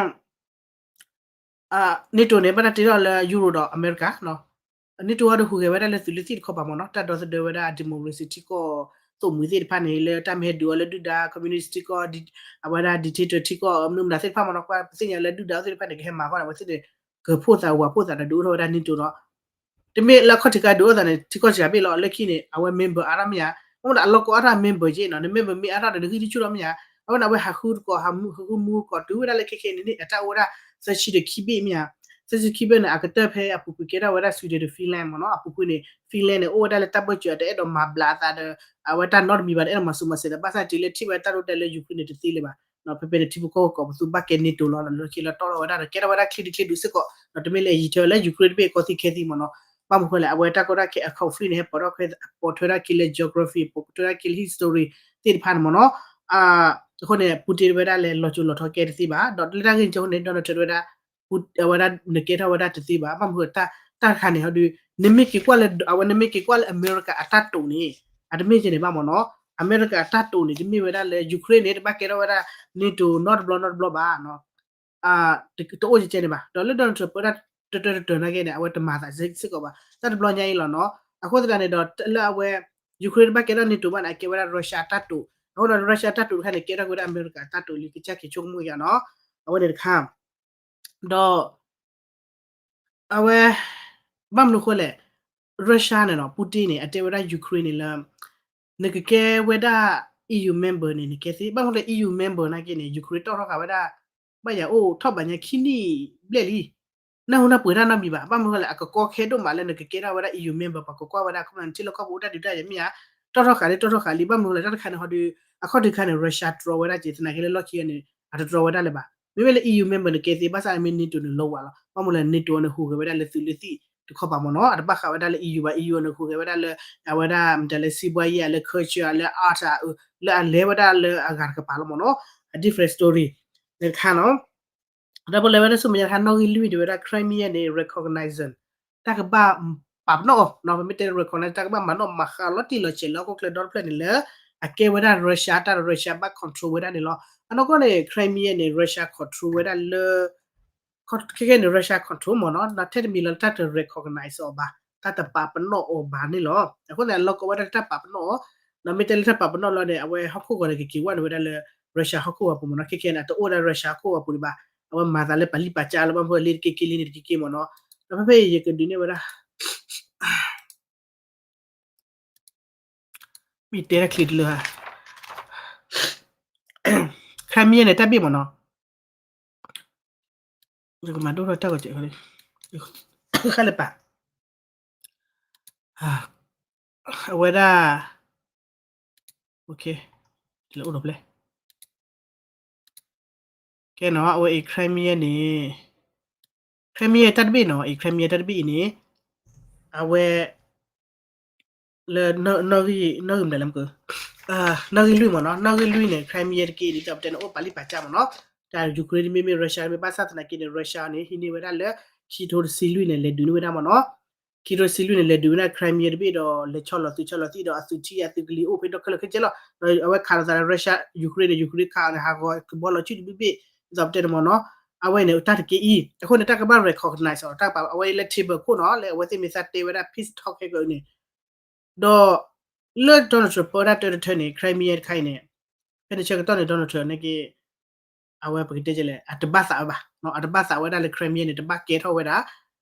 NATO န့ၣ် ဘၣ်တၢ်တ့ထီၣ်လၢ Europe ဒီးအမဲရကၤ NATO အံၤဒီးဟူးဂဲၤဝဲဒၣ်လၢသုးလၢသံၣ်တခီပၤမ့ၢ်နီၤ တၢ်ဒီသဒၢဝဲဒၣ် democracy ထံကီၢ် သိၣ်မှံၤသ့ၣ်တဖၣ်န့ၣ် လၢတၢ်မ့ၢ်ဟဲဒုးအီၤလၢဒုၣ်ဒါ communist ထံကီၢ် အဝဲဒၣ် dictator ထံကီၢ် မနုၤမတၤသ့ၣ်တဖၣ်မ့ၢ်နီၤ ပသ့ၣ်ညါလၢဒုၣ်ဒါသ့ၣ်တဖၣ်န့ၣ် ကဟဲမၤဃီန့ၣ် အဝဲသ့ၣ်န့ၣ် ကၢၤဖှိၣ်သးဝးဖှိၣ်သးဒီးဒုးအိၣ်ထီၣ်ဝဲဒၣ် NATO နီၤ တမ့ၢ်လၢအခီၣ်ထံးခါဒုးအိၣ်သးန့ၣ် ထံကီၢ်စှၤဘ့ၣ်လီၤ လၢခံန့ၣ် အဝဲ member အါထီၣ်မ့ၢ်ဧါ, ဘၣ်မနုၤအလီၢ်ကိးအါထီၣ် member က့နီၤ န member မ့ၢ်အါထီၣ်ဒီးနဂံၢ်တဆူၣ်ထီၣ်မ့ၢ်ဧါ, အဝဲန့ၣ် အဝဲဟးဃုတကိး ဟးဃုမူတကိး တုၤဝဲဒၣ်လၢခဲခဲန့ၣ်န့ၣ် အတၢ်အိၣ်ဝဲဒၣ် သၢဆံဒီးခံဘ့ၣ်မ့ၢ်ဧါ, သၢဆံခံဘ့ၣ်န့ၣ် အကတၢၢ်ဖဲအပူၤကွံာ်ကဲထီၣ်ဝဲဒၣ် Sweden ဒီး Finland မ့ၢ်နီၤ အပူၤကွံာ်န့ၣ် Finland န့ၣ် အိၣ်ဝဲဒၣ်လၢတၢ်ဘၢၣ်စၢၤ တအဲၣ်ဒိးမၤဘျးအသးဒီး အဝဲတၢ်နီတမံၤဘၣ် တအဲၣ်ဒိးမၤစူၤမၤစဲးဒီး ဘၣ်ဆၣ်တုၤလၢထံၣ်ဝဲတၢ်ဒိၣ်တဲာ်လၢ Ukraine န့ၣ်တသ့လၢၤဘၣ် ဖဲဖဲန့ၣ် ထံဖိကီၢ်ဖိကီးပသူဘၣ်ကဲ NATO လီၤ လၢခံလီၤတီၢ်ထီၣ်ဝဲဒၣ်ဒီး ကဲထီၣ်ဝဲဒၣ်ချံတချံဒုးစ့ၢ်ကီး ဒီးတမ့ၢ်လၢအယံာ်ထၢလၢ Ukraine တဘ့ၣ်ကီသံၣ်ခဲသံမ့ၢ်နီၤ, ဘၣ်မနုၤဃိလဲၣ် အဝဲတၢ်ကီတၢ်ခဲအ conflict န့ၣ် ဟဲပိာ်ထီၣ်ခဲ ပိာ်ထွဲထီၣ်က့ၤလၢ geography ပိာ်ထွဲထီၣ်က့ၤလၢ history သ့ၣ်တဖၣ်န့ၣ်မ့ၢ်နီၤ, အဃိန့ၣ် Putin ဝဲဒၣ်လဲၤလီၤစိၤလီၤထီကဲတသ့ဘၣ် ဒီးလၢတၢ်ဂ့ၢ်န့ၣ်အဃိန့ၣ် Donald Trump ဝဲဒၣ် အဝဲဒၣ်နကဲထီၣ်ဝဲဒၣ်တသ့ဘၣ် ဘၣ်မနုၤဃိ တၢ်တခါန့ၣ်ဟီဒုး နမ့ၢ်က့ၤကွၢ်လၢ အဝဲနမ့ၢ်က့ၤကွၢ်လၢအမဲရကၤအတၢ်တိာ်န့ၣ် အတမ့ၢ်ကဲန့ၣ်ဘၣ်မ့ၢ်နီၤ, အမဲရကၤအတၢ်တိာ်န့ၣ် တမ့ၢ်ဝဲဒၣ်လၢ Ukraine န့ၣ် တဘၣ်ကဲထီၣ်ဝဲဒၣ် NATO နီတဘျီနီတဘျီဘၣ် တအိၣ်ကဲကဲန့ၣ်ဘၣ် ဒီးလၢ Donald Trump ပၢတၢ်တတၢတတၢနာ်က့န့ၣ် အဝဲတမၤသးစ့ၢ်ကီးဘၣ် တၢ်တဘျီညါအံၤလီၤနီၤ, အဃိသတးန့ၣ်ဒီး လၢအဝဲ Ukraine တဘၣ်ကဲထီၣ် NATO ဘၣ်န့ၣ် အကဲဝဲဒၣ် Russia တၢ်တိာ် အဃိဒီး Russia တၢ်တိာ်တခါန့ၣ် ကဲထီၣ်က့ၤဝဲဒၣ်အမဲရကၤတၢ်တိာ်လံ ကစၢ်က့ၤဆိကမိၣ်ယါနီၤ, အဝဲန့ၣ်တခါ ဒီး အဝဲ ဘၣ်မနုၤဃိလဲၣ် Russia န့ၣ်နီၤ Putin န့ၣ် အတဲဝဲဒၣ် Ukraine န့ၣ်လၢ နကကဲဝဲဒၣ် EU member န့ၣ် နကဲသ့ ဘၣ်မနုၤလဲၣ် EU member နာ်က့န့ၣ် Ukraine တီၣ်ထီၣ်ဃာ်ဝဲဒၣ် ဘၣ်ယၤအိၣ်ထီၣ်ဘးညါခံနံၣ်ဘျဲၣ်လံ, နၢ်ဟူနၢ်ပှဲၤတၢ်နီတမံၤဘၣ်, ဘၣ်မနုၤဃိလဲၣ် အကကီခဲဒိၣ်မးလၢနကကဲထီၣ်ဝဲဒၣ် EU member ပှၤကကွၢ်ဝဲဒၣ် ခီဖျိနထံၣ်လၢကီၢ်ပူၤအိၣ်တၢ်ဒုးတၢ်ယၤမ့ၢ်ဧါ, တီၣ်ထီၣ်ဃာ်လံ တီၣ်ထီၣ်ဃာ်လံ ဘၣ်မနုၤဃိလဲၣ် တၢ်တခါန့ၣ်ဟီဒုး အခီၣ်ထံးခါန့ၣ် Russia တြီဝဲဒၣ်က့ၤ သနာ်က့လၢလီၢ်ခံန့ၣ် အတတြီဝဲဒၣ်လၢၤဘၣ်, မ့မ့ၢ်လၢ EU member န့ၣ်ကဲသ့ ဘၣ်ဆၣ်မ့ၢ် NATO န့ၣ်လီၤဝဲလီၤ, ဘၣ်မနုၤလဲၣ် NATO န့ၣ်ဟူးဂဲၤဝဲဒၣ်လၢသုးလၢသံၣ်တခီပၤမ့ၢ်နီၤ, အတဘၣ်ဃးဝဲဒၣ်လၢ EU ဘၣ်, EU န့ၣ်ဟူးဂဲၤဝဲဒၣ်လၢ အဝဲဒၣ်မတၤလၢ စီးပွားရေး လၢ culture လၢ art လၢအလဲၤဝဲဒၣ်လၢအဂၤတကပၤလီၤမ့ၢ်နီၤ, အ different story န့ၣ်တခါနီၤ ဒီးပလဲၤဝဲဒၣ်ဆူမဲာ်ညါတခါ နီၣ်ဂံၢ်လွံၢ် တဲဝဲဒၣ် Crimea န့ၣ် recognize တၢ်ကဘၣ်ပာ်ပနီၣ်အီၤ, ပမ့ၢ်တဲ recognize တၢ်ကဘၣ်မၤနီၣ်မၤဃါလီၤတံၢ်လီၤဆဲးလၢဟီၣ်ခိၣ်ချၢဒီတဖျၢၣ်န့ၣ်လၢ အကဲဝဲဒၣ် Russia တၢ်ဒီး Russia ဘၣ် control ဝဲဒၣ်န့ၣ်လီၤ. အနီၢ်ကီၢ်န့ၣ် Crimea န့ၣ် Russia control ဝဲဒၣ်လၢ ခဲကဲန့ၣ် Russia control မ့ၢ်နီၤ, ထဲတမံၤလၢတၢ်တ recognize အီၤဘၣ်, တၢ်တပာ်ပနီၣ်အီၤဘၣ်န့ၣ်လီၤ. အဃိန့ၣ် အလီၢ်ကီဝဲဒၣ်လၢတၢ်ပာ်ပနီၣ်အီၤ, ဒီးမ့ၢ်တဲလၢတၢ်ပာ်ပနီၣ်လီၤန့ၣ် အဝဲဟီၣ်ခိၣ်ဂီၤန့ၣ် ကက့ၤဝဲန့ၣ်ဝဲဒၣ်လၢ Russia ဟီၣ်ခိၣ်ဂီၤပူၤမ့ၢ်နီၤ, ခဲကဲန့ၣ် အတအိၣ်ဝဲဒၣ် Russia ဟီၣ်ခိၣ်ဂီၤပူၤဒံးဘၣ်, အဝဲမၤသးလၢပာ်လံၢ်ပာ်စၢ်လၢဘၣ်မ့ၢ်လံတက့ၢ်က့ၢ်မ့ၢ်နီၤ, ဒီးဖဲဖဲအံၤယကဒုးနဲၣ်ဝဲဒၣ် မ့ၢ်တဲတၢ်ချံတလၢဧါ, Crimea န့ၣ် တၢ်ဘ့ၣ်မ့ၢ်နီၤ, ယကမၤဒိၣ်ထီၣ်တၢ်ဂီၤစဲး, ဃါလၢပာ်, အဝဲဒၣ်, လဲၤအိၣ်ဒီးဖျဲၣ် ကဲနီၤ, အဝဲအံၤ Crimea န့ၣ်, Crimea တၢ်တဘ့ၣ်နီၤ, အံၤ Crimea တၢ်တဘ့ၣ်အံၤန့ၣ်, အဝဲ လၢ နီၣ်ဂံၢ်မတၤလဲၣ်မက, နီၣ်ဂံၢ်လွံၢ်မ့ၢ်နီၤ, နီၣ်ဂံၢ်လွံၢ်န့ၣ် Crimea တက့ၢ် ဒ်သိးပတဲန့ၣ် အိၣ်ပာ်လံၣ်ပာ်စၢ်မ့ၢ်နီၤ, တၢ် Ukraine မ့မ့ၢ် Russia မ့ၢ် ဘၣ်ဆၣ်သနာ်က့န့ၣ် Russia န့ၣ် ဟံးန့ၢ်ဝဲဒၣ်လၢ ခံထိတဆံလွံၢ်န့ၣ် လဲၤဒုးန့ၢ်ဝဲဒၣ်မ့ၢ်နီၤ, ခံထိတဆံလွံၢ်န့ၣ် လဲၤဒုးဝဲဒၣ် Crimea တဘ့ၣ်ဒီး လဲၤဆီလီၤသုးဆီလီၤသံၣ်ဒီး အသုးထံၣ်အသုးကလံၤအိၣ်ဖဲဒီခဲလၢာ်ခဲဆ့လီၤ, ဒီးအဝဲခးလိာ်သးလၢ Russia Ukraine န့ၣ် Ukraine ခးအီၤန့ၣ် ဟးဂီၤကဘီလီၤဆူၣ်တဘ့ၣ်ဘ့ၣ်, ဒ်သိးပတဲန့ၣ်မ့ၢ်နီၤ, အဝဲန့ၣ် တၢ်တက့ၢ်အံၤ အဃိန့ၣ် တၢ်ကဘၣ် recognize အီၤ တၢ်ကပာ်အဝဲလၢ table ခိၣ်နီၤ လၢအဝဲသ့ၣ်မ့ၢ်သးတဲဝဲဒၣ် peace talk ခဲကၢန့ၣ်, ဒီး လၢ Donald Trump ပၢတၢ်တၢတထၢန့ၣ် Crimea တခါအံၤန့ၣ်, ဖဲန့ၣ်ဆၢကတီၢ်န့ၣ် Donald Trump န့ၣ်က့ၤ, အဝဲပကတဲလဲၣ် အတဘၣ်သးဝဲဘၣ်, အတဘၣ်သးဝဲဒၣ်လၢ Crimea န့ၣ် တဘၣ်ကဲထီၣ်ဝဲဒၣ်,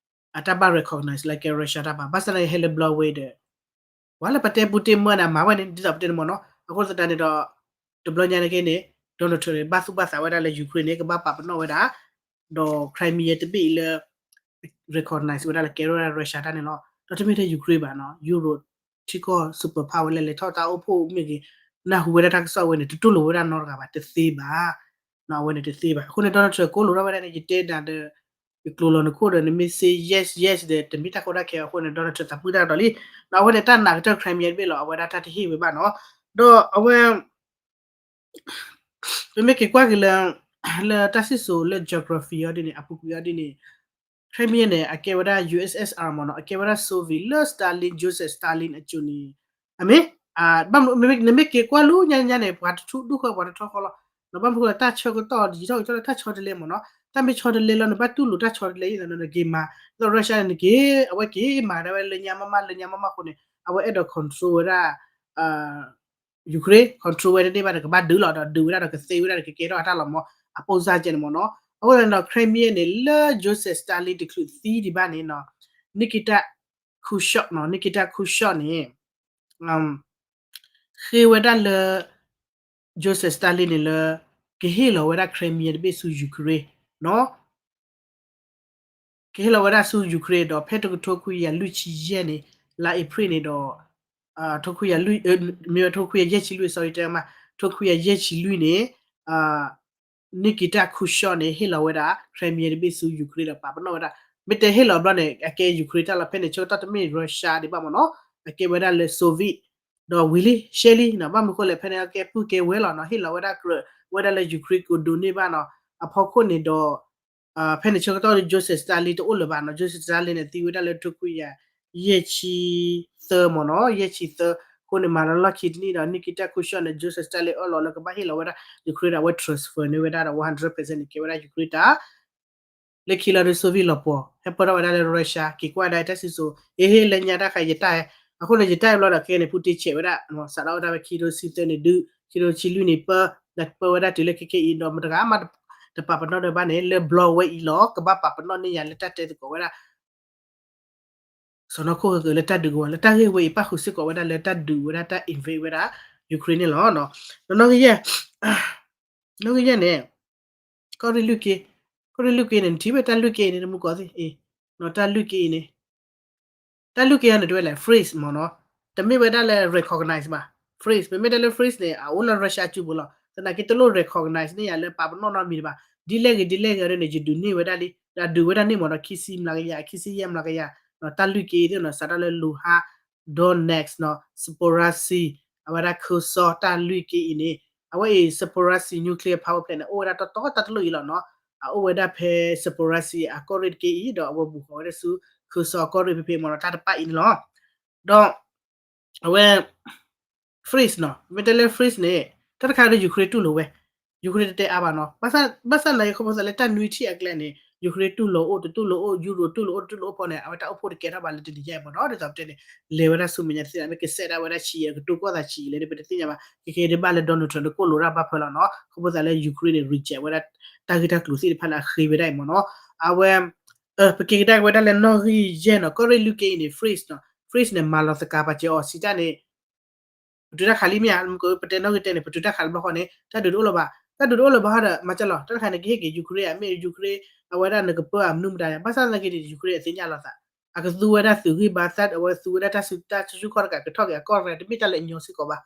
အတၢ်ဘၣ် recognize လၢကဲ Russia တၢ်ဘၣ်, ဘၣ်ဆၣ်သနာ်က့ဟဲလၢ Broadway ဒီး ပှၤလၢပတဲပူတ့ၢ်မၢန့ၣ် အမၤဝဲန့ၣ် ဒ်သိးပတဲန့ၣ်မ့ၢ်နီၤ. အဃိသတးန့ၣ်ဒီး တဘျီညါန့ၣ်က့န့ၣ် Donald Trump န့ၣ် ဘၣ်သူၣ်ဘၣ်သးဝဲဒၣ်လၢ Ukraine န့ၣ် ကဘၣ်ပာ်ပနီၣ်ဝဲဒၣ် ဒီး Crimea တဘ့ၣ်အံၤလၢ recognize ဝဲဒၣ်လၢကဲထီၣ်ဝဲဒၣ် Russia တၢ်န့ၣ်လီၤ. ဒီးတမ့ၢ်ထဲ Ukraine ဘၣ်နီၤ Europe ထံကီၢ် superpower ဝဲလၢလဲၤထီၣ်တၢ်အိၣ်ဖှိၣ်မ့ၢ်ဂ့ၤ နၢ်ဟူဝဲဒၣ်တၢ်ကစီၣ်ဝဲန့ၣ် တတူၢ်လိာ်ဝဲဒၣ်နီတဂၤဘၣ် တသ့ဘၣ် အဝဲန့ၣ်တသ့ဘၣ်. အဃိန့ၣ် Donald Trump ကိးလိာ်ထီၣ်ဝဲဒၣ်န့ၣ် ယတဲဒၣ်ဒီး ယကျိၤလီၤနခိၣ်ဒီး နမ့ၢ်စ့ yes yes ဒီး တမ့ၢ်တၢ်ကီတၢ်ခဲအဃိန့ၣ် Donald Trump သးပုၢ်တၢ်ကတီၤလံ. ဒီးအဝဲန့ၣ်တၢ်နာ်ကတၢၢ် Crimea တဘ့ၣ်လီၤ အဝဲဒၣ်တၢ်တဟ့ၣ်ဝဲဘၣ်နီၤ. ဒီးအဝဲ ပမ့ၢ်က့ၤကွၢ်က့ၤလၢ လၢတၢ်စံၣ်စိၤလၢ geography အီၤဒ်န့ၣ် အပူၤကွံာ်အီၤဒ်န့ၣ် Crimea န့ၣ် အကဲဝဲဒၣ် U S S R မ့ၢ်နီၤ အကဲဝဲဒၣ် Soviet လၢ Stalin Joseph Stalin အစိၤန့ၣ် အမ့ၢ် နမ့ၢ်က့ၤကွၢ်လူညါညါန့ၣ် ပှၤတထူဒူၣ်ဃီ ပှၤတထီဃီလီၤ. နဘၣ်မနုၤဃိလဲၣ် တၢ်ဆၢကတီၢ် ယံာ်ထီၣ်က့ၤထီၣ်လၢတၢ်ဆီတလဲမ့ၢ်နီၤ တၢ်မ့ၢ်ဆီတလဲလီၤ နဘၣ်တူၢ်လိာ်တၢ်ဆီတလဲအံၤ နက့ၤမၤ ဒီး Russia န့ၣ် နက့ၤ အဝဲက့ၤမၤဒၣ်ဝဲလၢညါမးမး လၢညါမးမးအဃိန့ၣ် အဝဲအဲၣ်ဒိး control ဝဲဒၣ် Ukraine control ဝဲတန့ၢ်ဘၣ်ဒီး ကဘၣ်ဒုးလီၤဒီး ဒုးဝဲဒၣ်ဒီးကသ့ဝဲဒၣ်ဒီး ကကဲထီၣ်အတၢ်လီၤမၢ် အပိၢ်စၢ်ကဲန့ၣ်မ့ၢ်နီၤ. အဃိသတးန့ၣ်ဒီး Crimea န့ၣ် လၢ Joseph Stalin တချုးသံဒံးဘၣ်န့ၣ်နီၤ Nikita Khrushchev နီၤ Nikita Khrushchev န့ၣ် ဃ့ဝဲဒၣ်လၢ Joseph Stalin န့ၣ်လၢ ကဟ့ၣ်လီၤဝဲဒၣ် Crimea တဘ့ၣ်ဆူ Ukraine နီၤ ကဟ့ၣ်လီၤဝဲဒၣ်ဆူ Ukraine ဒီး ဖဲတကထိခွံကယၤလွံၢ်ဆံယဲၢ်န့ၣ် လါအ့ဖြ့ၣ်န့ၣ်ဒီး ထိခွံကယၤလွံၢ် မ့ၢ်ဝဲထိခွံကယၤယဲၢ်ဆံလွံၢ် sorry တဲမး ထိခွံကယၤယဲၢ်ဆံလွံၢ်န့ၣ် Nikita Khrushchev န့ၣ် ဟ့ၣ်လီၤဝဲဒၣ် Crimea တဘ့ၣ်ဆူ Ukraine ဒီးပာ်ပနီၣ်ဝဲဒၣ် မ့ၢ်တဲဟ့ၣ်လီၤဘျီန့ၣ် အကဲ Ukraine တၢ်လီၤ ဖဲန့ၣ်ဆၢကတီၢ်တမ့ၢ် Russia ဒံးဘၣ်မ့ၢ်နီၤ အကဲဝဲဒၣ်လၢ Soviet ဒီးဝံၤလံ ရှဲလံနီၤ ဘၣ်မနုၤဃိလဲၣ် ဖဲန့ၣ်အကဲပုၢ်ကဲဝဲၢ်လီၤနီၤ ဟ့ၣ်လီၤဝဲဒၣ်ကြၢးဝဲဒၣ်လၢ Ukraine ကဒိးန့ၢ်ဘၣ်နီၤ အဖီခိၣ်န့ၣ်ဒီး ဖဲန့ၣ်ဆၢကတီၢ် Joseph Stalin တအိၣ်လၢၤဘၣ်နီၤ Joseph Stalin န့ၣ် သံဝဲဒၣ်လၢထိခွံကယၤယဲၢ်ဆံသၢ ယဲၢ်ဆံသၢ အဃိန့ၣ် မၤလီၤလီၢ်ခံတနံၣ်ဒီး Nikita Khrushchev န့ၣ် Joseph Stalin အၢၣ်လီၤလၢကဘၣ်ဟ့ၣ်လီၤဝဲဒၣ် Ukraine ဒီးအဝဲ transfer န့ၢ်ဝဲဒၣ်ဒီး one hundred percent န့ၣ် ကဲဝဲဒၣ် Ukraine တၢ် လၢခံလီၤဒီး Soviet လီၤပှီၤ ဟဲပၢၢ်ထီၣ်ဝဲဒၣ်လၢ Russia က့ၤကွၢ်ဒၣ်တၢ်စံၣ်စိၤ အ့ဟ့ၣ်လၢညါတၢ်ဃးယတၢ် အဃိန့ၣ် ယတၢ်အံၤဘျီဒီး ခဲအံၤန့ၣ် Putin ဆဲးဝဲဒၣ် စးထီၣ်ဝဲဒၣ်ဖဲခံထိဆံသၢန့ၣ်ဒုး ခံထိဆံလွံၢ်န့ၣ်ပၢ ဒီးပၢဝဲဒၣ်တုၤလၢခဲခဲအံၤဒီး မတဂၤမး တပာ်ပနီၣ်ဒီးဘၣ်န့ၣ် လၢဘျီဝဲအံၤလီၤ ကဘၣ်ပာ်ပနီၣ်န့ၢ်ယၤလၢတၢ်တဲသကိးဝဲဒၣ် စီၢ်နီၤခိၣ်ဂ့ၤဂ့ၤလၢတၢ်ဒုးကဝီၤ လၢတၢ်ဂ့ၢ်ဝဲအံၤ ပၣ်ဃုာ်စ့ၢ်ကီးဝဲဒၣ်လၢတၢ်ဒုးဝဲဒၣ်တၢ် invade ဝဲဒၣ် Ukraine န့ၣ်လီၤ. ဒီးနီၣ်ဂံၢ်ယဲၢ် နီၣ်ဂံၢ်ယဲၢ်န့ၣ် ကီၢ်ရ့ၣ်လွံၢ်က့ ကီၢ်ရ့ၣ်လွံၢ်က့န့ၣ် နထံၣ်ဝဲတၢ်လွံၢ်က့အံၤန့ၣ် တမူကီၢ်သ့ၣ်အံၤ တၢ်လွံၢ်က့အံၤန့ၣ် တၢ်လွံၢ်က့အံၤန့ၣ် တဝဲလဲၣ် freeze မ့ၢ်နီၤ တမ့ၢ်ဝဲဒၣ်လၢ recognize ဘၣ် freeze ပမ့ၢ်တဲလၢ freeze န့ၣ် အအိၣ်လၢ Russia အစုပူၤလီၤ သနာ်က့တလိၣ် recognize န့ၢ်ယၤလၢပာ်ပနီၣ်နီတမံၤတဘၣ် ဒ်လဲၣ်ဂ့ၤဒ်လဲၣ်ဂ့ၤန့ၣ် ယဒုးန့ၢ်ဝဲဒၣ်လံ ဒီးဒုးဝဲဒၣ်န့ၣ်မ့ၢ်နီၤ ခံဆံမျးကယၤ ခံဆံယဲၢ်မျးကယၤ တၢ်လွံၢ်က့အံၤသ့ၣ်နီၤ စးထီၣ်လၢ Luhansk Donetsk နီၤ Zaporizhzhia အဝဲဒၣ် Kherson တၢ်လွံၢ်က့အံၤန့ၣ် အဝဲအံၤ Zaporizhzhia nuclear power plant န့ၣ် အိၣ်ဝဲဒၣ်တီတီတၢ်တလိၣ်အံၤလီၤနီၤ အအိၣ်ဝဲဒၣ်ဖဲ Zaporizhzhia အကီၢ်ရ့ၣ်တက့အံၤ ဒီးအဝဲဘူးဃီၤဝဲဒၣ်ဆူ Kherson အကီၢ်ရ့ၣ်ဖဲဖဲမ့ၢ်နီၤ တၢ်တပၣ်အံၤန့ၣ်လီၤ ဒီး အဝဲ freeze နီၤ မ့ၢ်တဲလၢ freeze န့ၣ် တၢ်တခါဒီး Ukraine တူၢ်လိာ်ဝဲ Ukraine တတဲအါဘၣ်နီၤ ဘၣ်ဆၣ်သနာ်က့ ခီဖျိလၢတၢ်နွံထံၣ်အကျဲန့ၣ် Ukraine တူၢ်လိာ်အိၣ်တတူၢ်လိာ်အိၣ် Europe တူၢ်လိာ်အိၣ်တတူၢ်လိာ်အိၣ်ဖီန့ၣ် အဝဲတၢ်အိၣ်ဖှိၣ်တကဲထီၣ်ဘၣ်လၢတနံၤညါအံၤမ့ၢ်နီၤ ဒ်သိးပတဲန့ၣ် လဲၤဝဲဒၣ်ဆူမဲာ်ညါတသ့ၣ်ညါ မ့ၢ်ကစဲးဒၣ်ဝဲဒၣ်ဆံးယဲၢ် ကတိၤကွၢ်သးဆံးယဲၢ်လဲၣ် ပတသ့ၣ်ညါဘၣ် ခဲကဲဒ်ဘၣ်လၢ Donald Trump တကိၣ်လိာ်ဒၣ်ဘၣ်ဖဲလီၤနီၤ ခီဖျိလၢ Ukraine န့ၣ် reject ဝဲဒၣ် တၢ်ဂ့ၢ်တၢ်ကျိၤသ့ၣ်တဖၣ်လၢအဃ့ဝဲဒၣ်အံၤမ့ၢ်နီၤ အဝဲ ပက့ၤကဒါက့ၤဝဲဒၣ်လၢနီၣ်ဂံၢ်ယဲၢ်နီၤ ကီၢ်ရ့ၣ်လွံၢ်က့အံၤန့ၣ် freeze နီၤ freeze န့ၣ် မၤလီၤသကၤပာ်စၢၤအီၤ စံးတၢ်န့ၣ် ပတုၤတၢ်ခးလံမ့ၢ်ဧါ မ့ၢ်ကပတဲနီၣ်ဂံၢ်တၢန့ၣ် ပတုၤတၢ်ခးလံဘျီဃီန့ၣ် တၢ်ဒုးတအိၣ်လၢၤဘၣ် တၢ်ဒုးတအိၣ်လၢၤဘၣ်ဒီး မၤစၢၤလီၤ တၢ်တခါန့ၣ် ကဟ့ၣ်က့ၤ Ukraine အမ့ၢ် Ukraine အဝဲဒၣ်နကပၢအမနုၤမတၤန့ၣ် ဘၣ်ဆၣ်သနာ်က့ဒီး Ukraine အသ့ၣ်ညါလီၤသး အကသူဝဲဒၣ်သုးဂံၢ်ဘါသၣ် အဝဲသူဝဲဒၣ်တၢ်စုတၢ်စုခီၣ်တကးကထီၣ်က့ၤအကီၢ်ရဲၣ် တမ့ၢ်တၢ်လၢအညီစ့ၢ်ကီးဘၣ်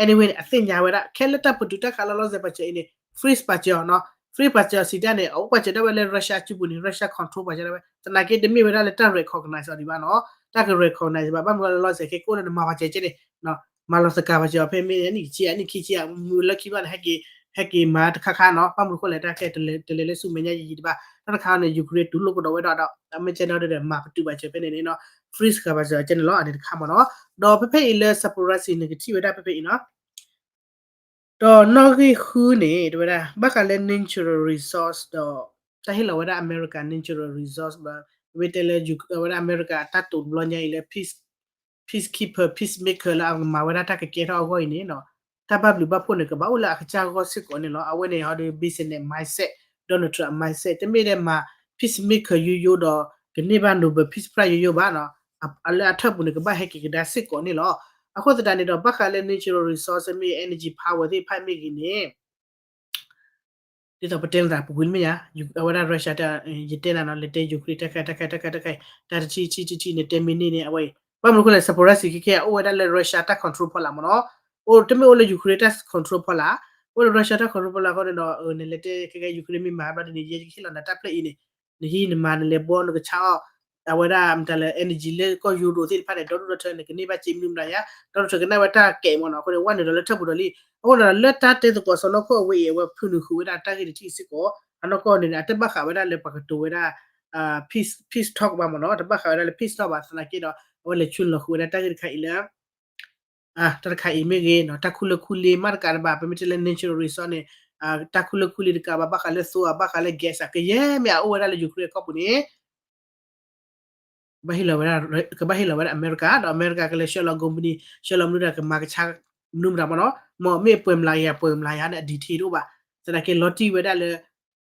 anyway န့ၣ် အသ့ၣ်ညါဝဲဒၣ် ခဲလၢတၢ်ပတုၤတၢ်ခးလီၤလီၤဆဲးပာ်စၢၤအံၤန့ၣ် freeze ပာ်စၢၤအီၤနီၤ freeze ပာ်စၢၤအီၤစံးတၢ်န့ၣ် အအိၣ်ပာ်စၢၤဒၣ်ဝဲလၢ Russia အစုပူၤန့ၣ် Russia control ပာ်စၢၤဒၣ်ဝဲ သနာ်က့တမ့ၢ်ဝဲဒၣ်လၢတၢ် recognize အီၤဒံးဘၣ်နီၤ တၢ်က recognize ဘၣ် ဘၣ်မနုၤလီၤလီၤဆဲးခဲကိးလၢနမၤပာ်စၢၤကဲန့ၣ် မၤလီၤသကၤပာ်စၢၤအီၤဖဲမ့ၢ်နံၣ်တဆံအနံၣ်ခံဆံအမုၢ်လၢခံဘျီန့ၣ် ဟဲက့ၤမၤတခါခါနီၤ ဘၣ်မနုၤဃိလဲၣ် တၢ်ခဲတလဲၤလၢဆူမဲာ်ညါယံာ်ယံာ်တဘၣ် တၢ်တခါန့ၣ် Ukraine တူၢ်လိာ်ကဒီးဝဲဒီး အမ့ၢ်ကဲနီၤဒီး မၤပတုာ်ပာ်စၢၤဖဲန့ၣ်န့ၣ်နီၤ freeze ဃာ်ပာ်စၢၤအီၤကဲန့ၣ်လီၤ အန့ၣ်တခါမ့ၢ်နီၤ ဒီးဖဲဖဲအံၤလၢ Zaporizhzhia န့ၣ် ကထံၣ်ဝဲဒၣ်ဖဲဖဲအံၤနီၤ ဒီးနီၣ်ဂံၢ်ဃုန့ၣ် တဲဝဲဒၣ် ဘၣ်ဃးလၢ natural resource ဒီး တၢ်ဟ့ၣ်လီၤဝဲဒၣ် America natural resource ဘၣ် မ့ၢ်တဲလၢ ဝဲဒၣ် America အတၢ်တိာ်တဘျီညါအံၤလၢ peace peacekeeper peacemaker လၢအကမၤဝဲဒၣ်တၢ်ကကဲထီၣ်အဂီၢ်အံၤန့ၣ်နီၤ တၢ်ဘၣ်ဘျုးဘၣ်ဖှိၣ်န့ၣ် ကဘၣ်အိၣ်လၢအကစၢ်ဂီၢ်စ့ၢ်ကီးန့ၣ်လီၤ အဝဲန့ၣ်ဟီဒီး business mindset Donald Trump mindset တမ့ၢ်ဒၣ်မၤ peacemaker ယိယိဒီး ကန့ၢ်ဘၣ် Nobel Peace Prize ယိယိဘၣ်နီၤ လၢအထၢၣ်ပူၤန့ၣ် ကဘၣ်ဟဲက့ၤကဒါစ့ၢ်ကီးန့ၣ်လီၤ အဃိသတးန့ၣ်ဒီး ဘၣ်ဃးလၢ natural resource မ့ၢ် energy power သ့ၣ်တဖၣ်မ့ၢ်ဂ့ၤန့ၣ် ဒ်သိးပတဲနသးပူၤကွံာ်မ့ၢ်ဧါ, အဝဲဒၣ် Russia တၢ် ယတဲနၤနီၤ လဲၤတဲ Ukraine တၢ်ခါ တၢ်ခါ တၢ်ခါ တၢ်ခါ တၢ်တထံၣ် ထံၣ် ထံၣ် ထံၣ် န့ၣ် တဲမ့ၢ်န့ၢ်န့ၣ် အဝဲအံၤ ဘၣ်မနုၤအဃိလဲၣ် Zaporizhzhia ခဲခဲအံၤ အိၣ်ဝဲဒၣ်လၢ Russia တၢ် control ဖီလာ်မ့ၢ်နီၤ, အိၣ်တမ့ၢ်အိၣ်လၢ Ukraine တၢ် control ဖီလာ်, အိၣ်လၢ Russia တၢ် control ဖီလာ်အဃိန့ၣ်ဒီး နလဲၤတဲခဲခဲ Ukraine မ့ၢ်မၤဘျီဒ်န့ၣ် ယဲယကဟ့ၣ်လီၤနၤတၢ်ဖျၢၣ်အံၤန့ၣ် နဟံးနမၤနလဲၤဘှီနကဆါအီၣ် အဝဲဒၣ်မတၤလၢ energy လၢကီၢ် Europe သ့ၣ်တဖၣ်န့ၣ် ဒီဒူၣ်ဒီထၢန့ၣ်ကန့ၢ်ဘၣ်စ့မနုၤမတၤယါ, ဒီးတကနၣ်ဝဲတၢ်ကဲးမ့ၢ်နီၤ, အဃိန့ၣ် ဝဲနုာ်လီၤလၢထၢၣ်ပူၤဒီးလံ, အဃိဒီးလၢတၢ်တဲသကိးစီၤနီၢ်ခိၣ်အဝဲအံၤ အဝဲဖုနုာ်ဃုာ်ဝဲဒၣ်တၢ်ဂ့ၢ်တထံၣ်စ့ၢ်ကီး, အနီၢ်ကီၢ်န့ၣ် အတဘၣ်ဃးဝဲဒၣ်လၢပှၤကတိၤဝဲဒၣ် peace, peace talk ဘၣ်မ့ၢ်နီၤ, တဘၣ်ဃးဝဲဒၣ်လၢ peace talk ဘၣ်သနာ်က့ဒီး အဝဲလဲၤဆူလီၤဃုာ်ဝဲဒၣ်တၢ်ဂ့ၢ်တခါအံၤလၢ တၢ်တခါအံၤမ့ၢ်ဂ့ၤနီၤ, တၢ်ခူလၢခူလ့မးတကးတဘၣ်, ပမ့ၢ်တဲလၢ natural resource န့ၣ် တၢ်ခူလၢခူလ့တကးဘၣ်, ဘၣ်ဃးလၢသိအ ဘၣ်ဃးလၢ gas အကယဲၢ်မ့ၢ်အအိၣ်ဝဲဒၣ်လၢ Ukraine အကီၢ်ပူၤန့ၣ် ဘၣ်ဟ့ၣ်လီၤဝဲဒၣ်, ကဘၣ်ဟ့ၣ်လီၤဝဲဒၣ်အမဲရကၤ, ဒီးအမဲရကၤကလဲၤဆှၢလီၤ company, ဆှၢလီၤမနုၤဒီးကမၤကဆါမနုၤမတၤမ့ၢ်နီၤ, မ့ၢ်ပှဲၤမျးကယၤ ပှဲၤမျးကယၤန့ၣ် အ detail တအိၣ်ဘၣ်, သနာ်က့လီၤတံၢ်ဝဲဒၣ်လၢ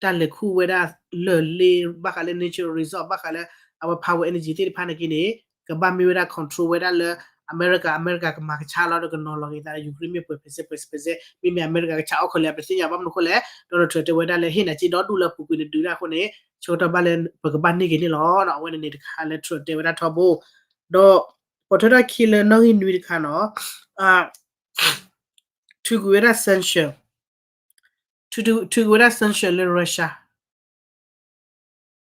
တၢ်လဲၤခူဝဲဒၣ်လၢၢ်လ့ ဘၣ်ဃးလၢ natural resource ဘၣ်ဃးလၢ အဝဲ power energy သ့ၣ်တဖၣ်န့ၣ်က့န့ၣ် ကဘၣ်မ့ၢ်ဝဲဒၣ် control ဝဲဒၣ်လၢ အမဲရကၤ, အမဲရကၤကမၤကဆါလီၤဒီးကနီၤလီၤက့ၤသးလၢ Ukraine မ့ၢ်ပှဲၤ percent ပှဲၤ percent, မ့မ့ၢ်အမဲရကၤကဆါအီၣ်ခိးလဲၣ် ပတသ့ၣ်ညါဘၣ်မနုၤအဃိလဲၣ်, Donald Trump တဲဝဲဒၣ်လၢဟ့ၣ်နၤစ့ဒီဒူၣ်လၢအပူၤကွံာ်န့ၣ် ဒုးဒၣ်အဃိန့ၣ် ဆၢကတီၢ်ဘၣ်လၢပကဘၣ်န့ၢ်က့ၤန့ၣ်လီၤ. အဝဲန့ၣ်န့ၣ်တခါလၢ Trump တဲဝဲဒၣ်ထီဘိ, ဒီး ပိာ်ထွဲထီၣ်ခံလၢနီၣ်ဂံၢ်နွံတခါနီၤ, ထုးကွံာ်ဝဲဒၣ် sanction, ထုးကွံာ်ဝဲဒၣ် sanction လၢ Russia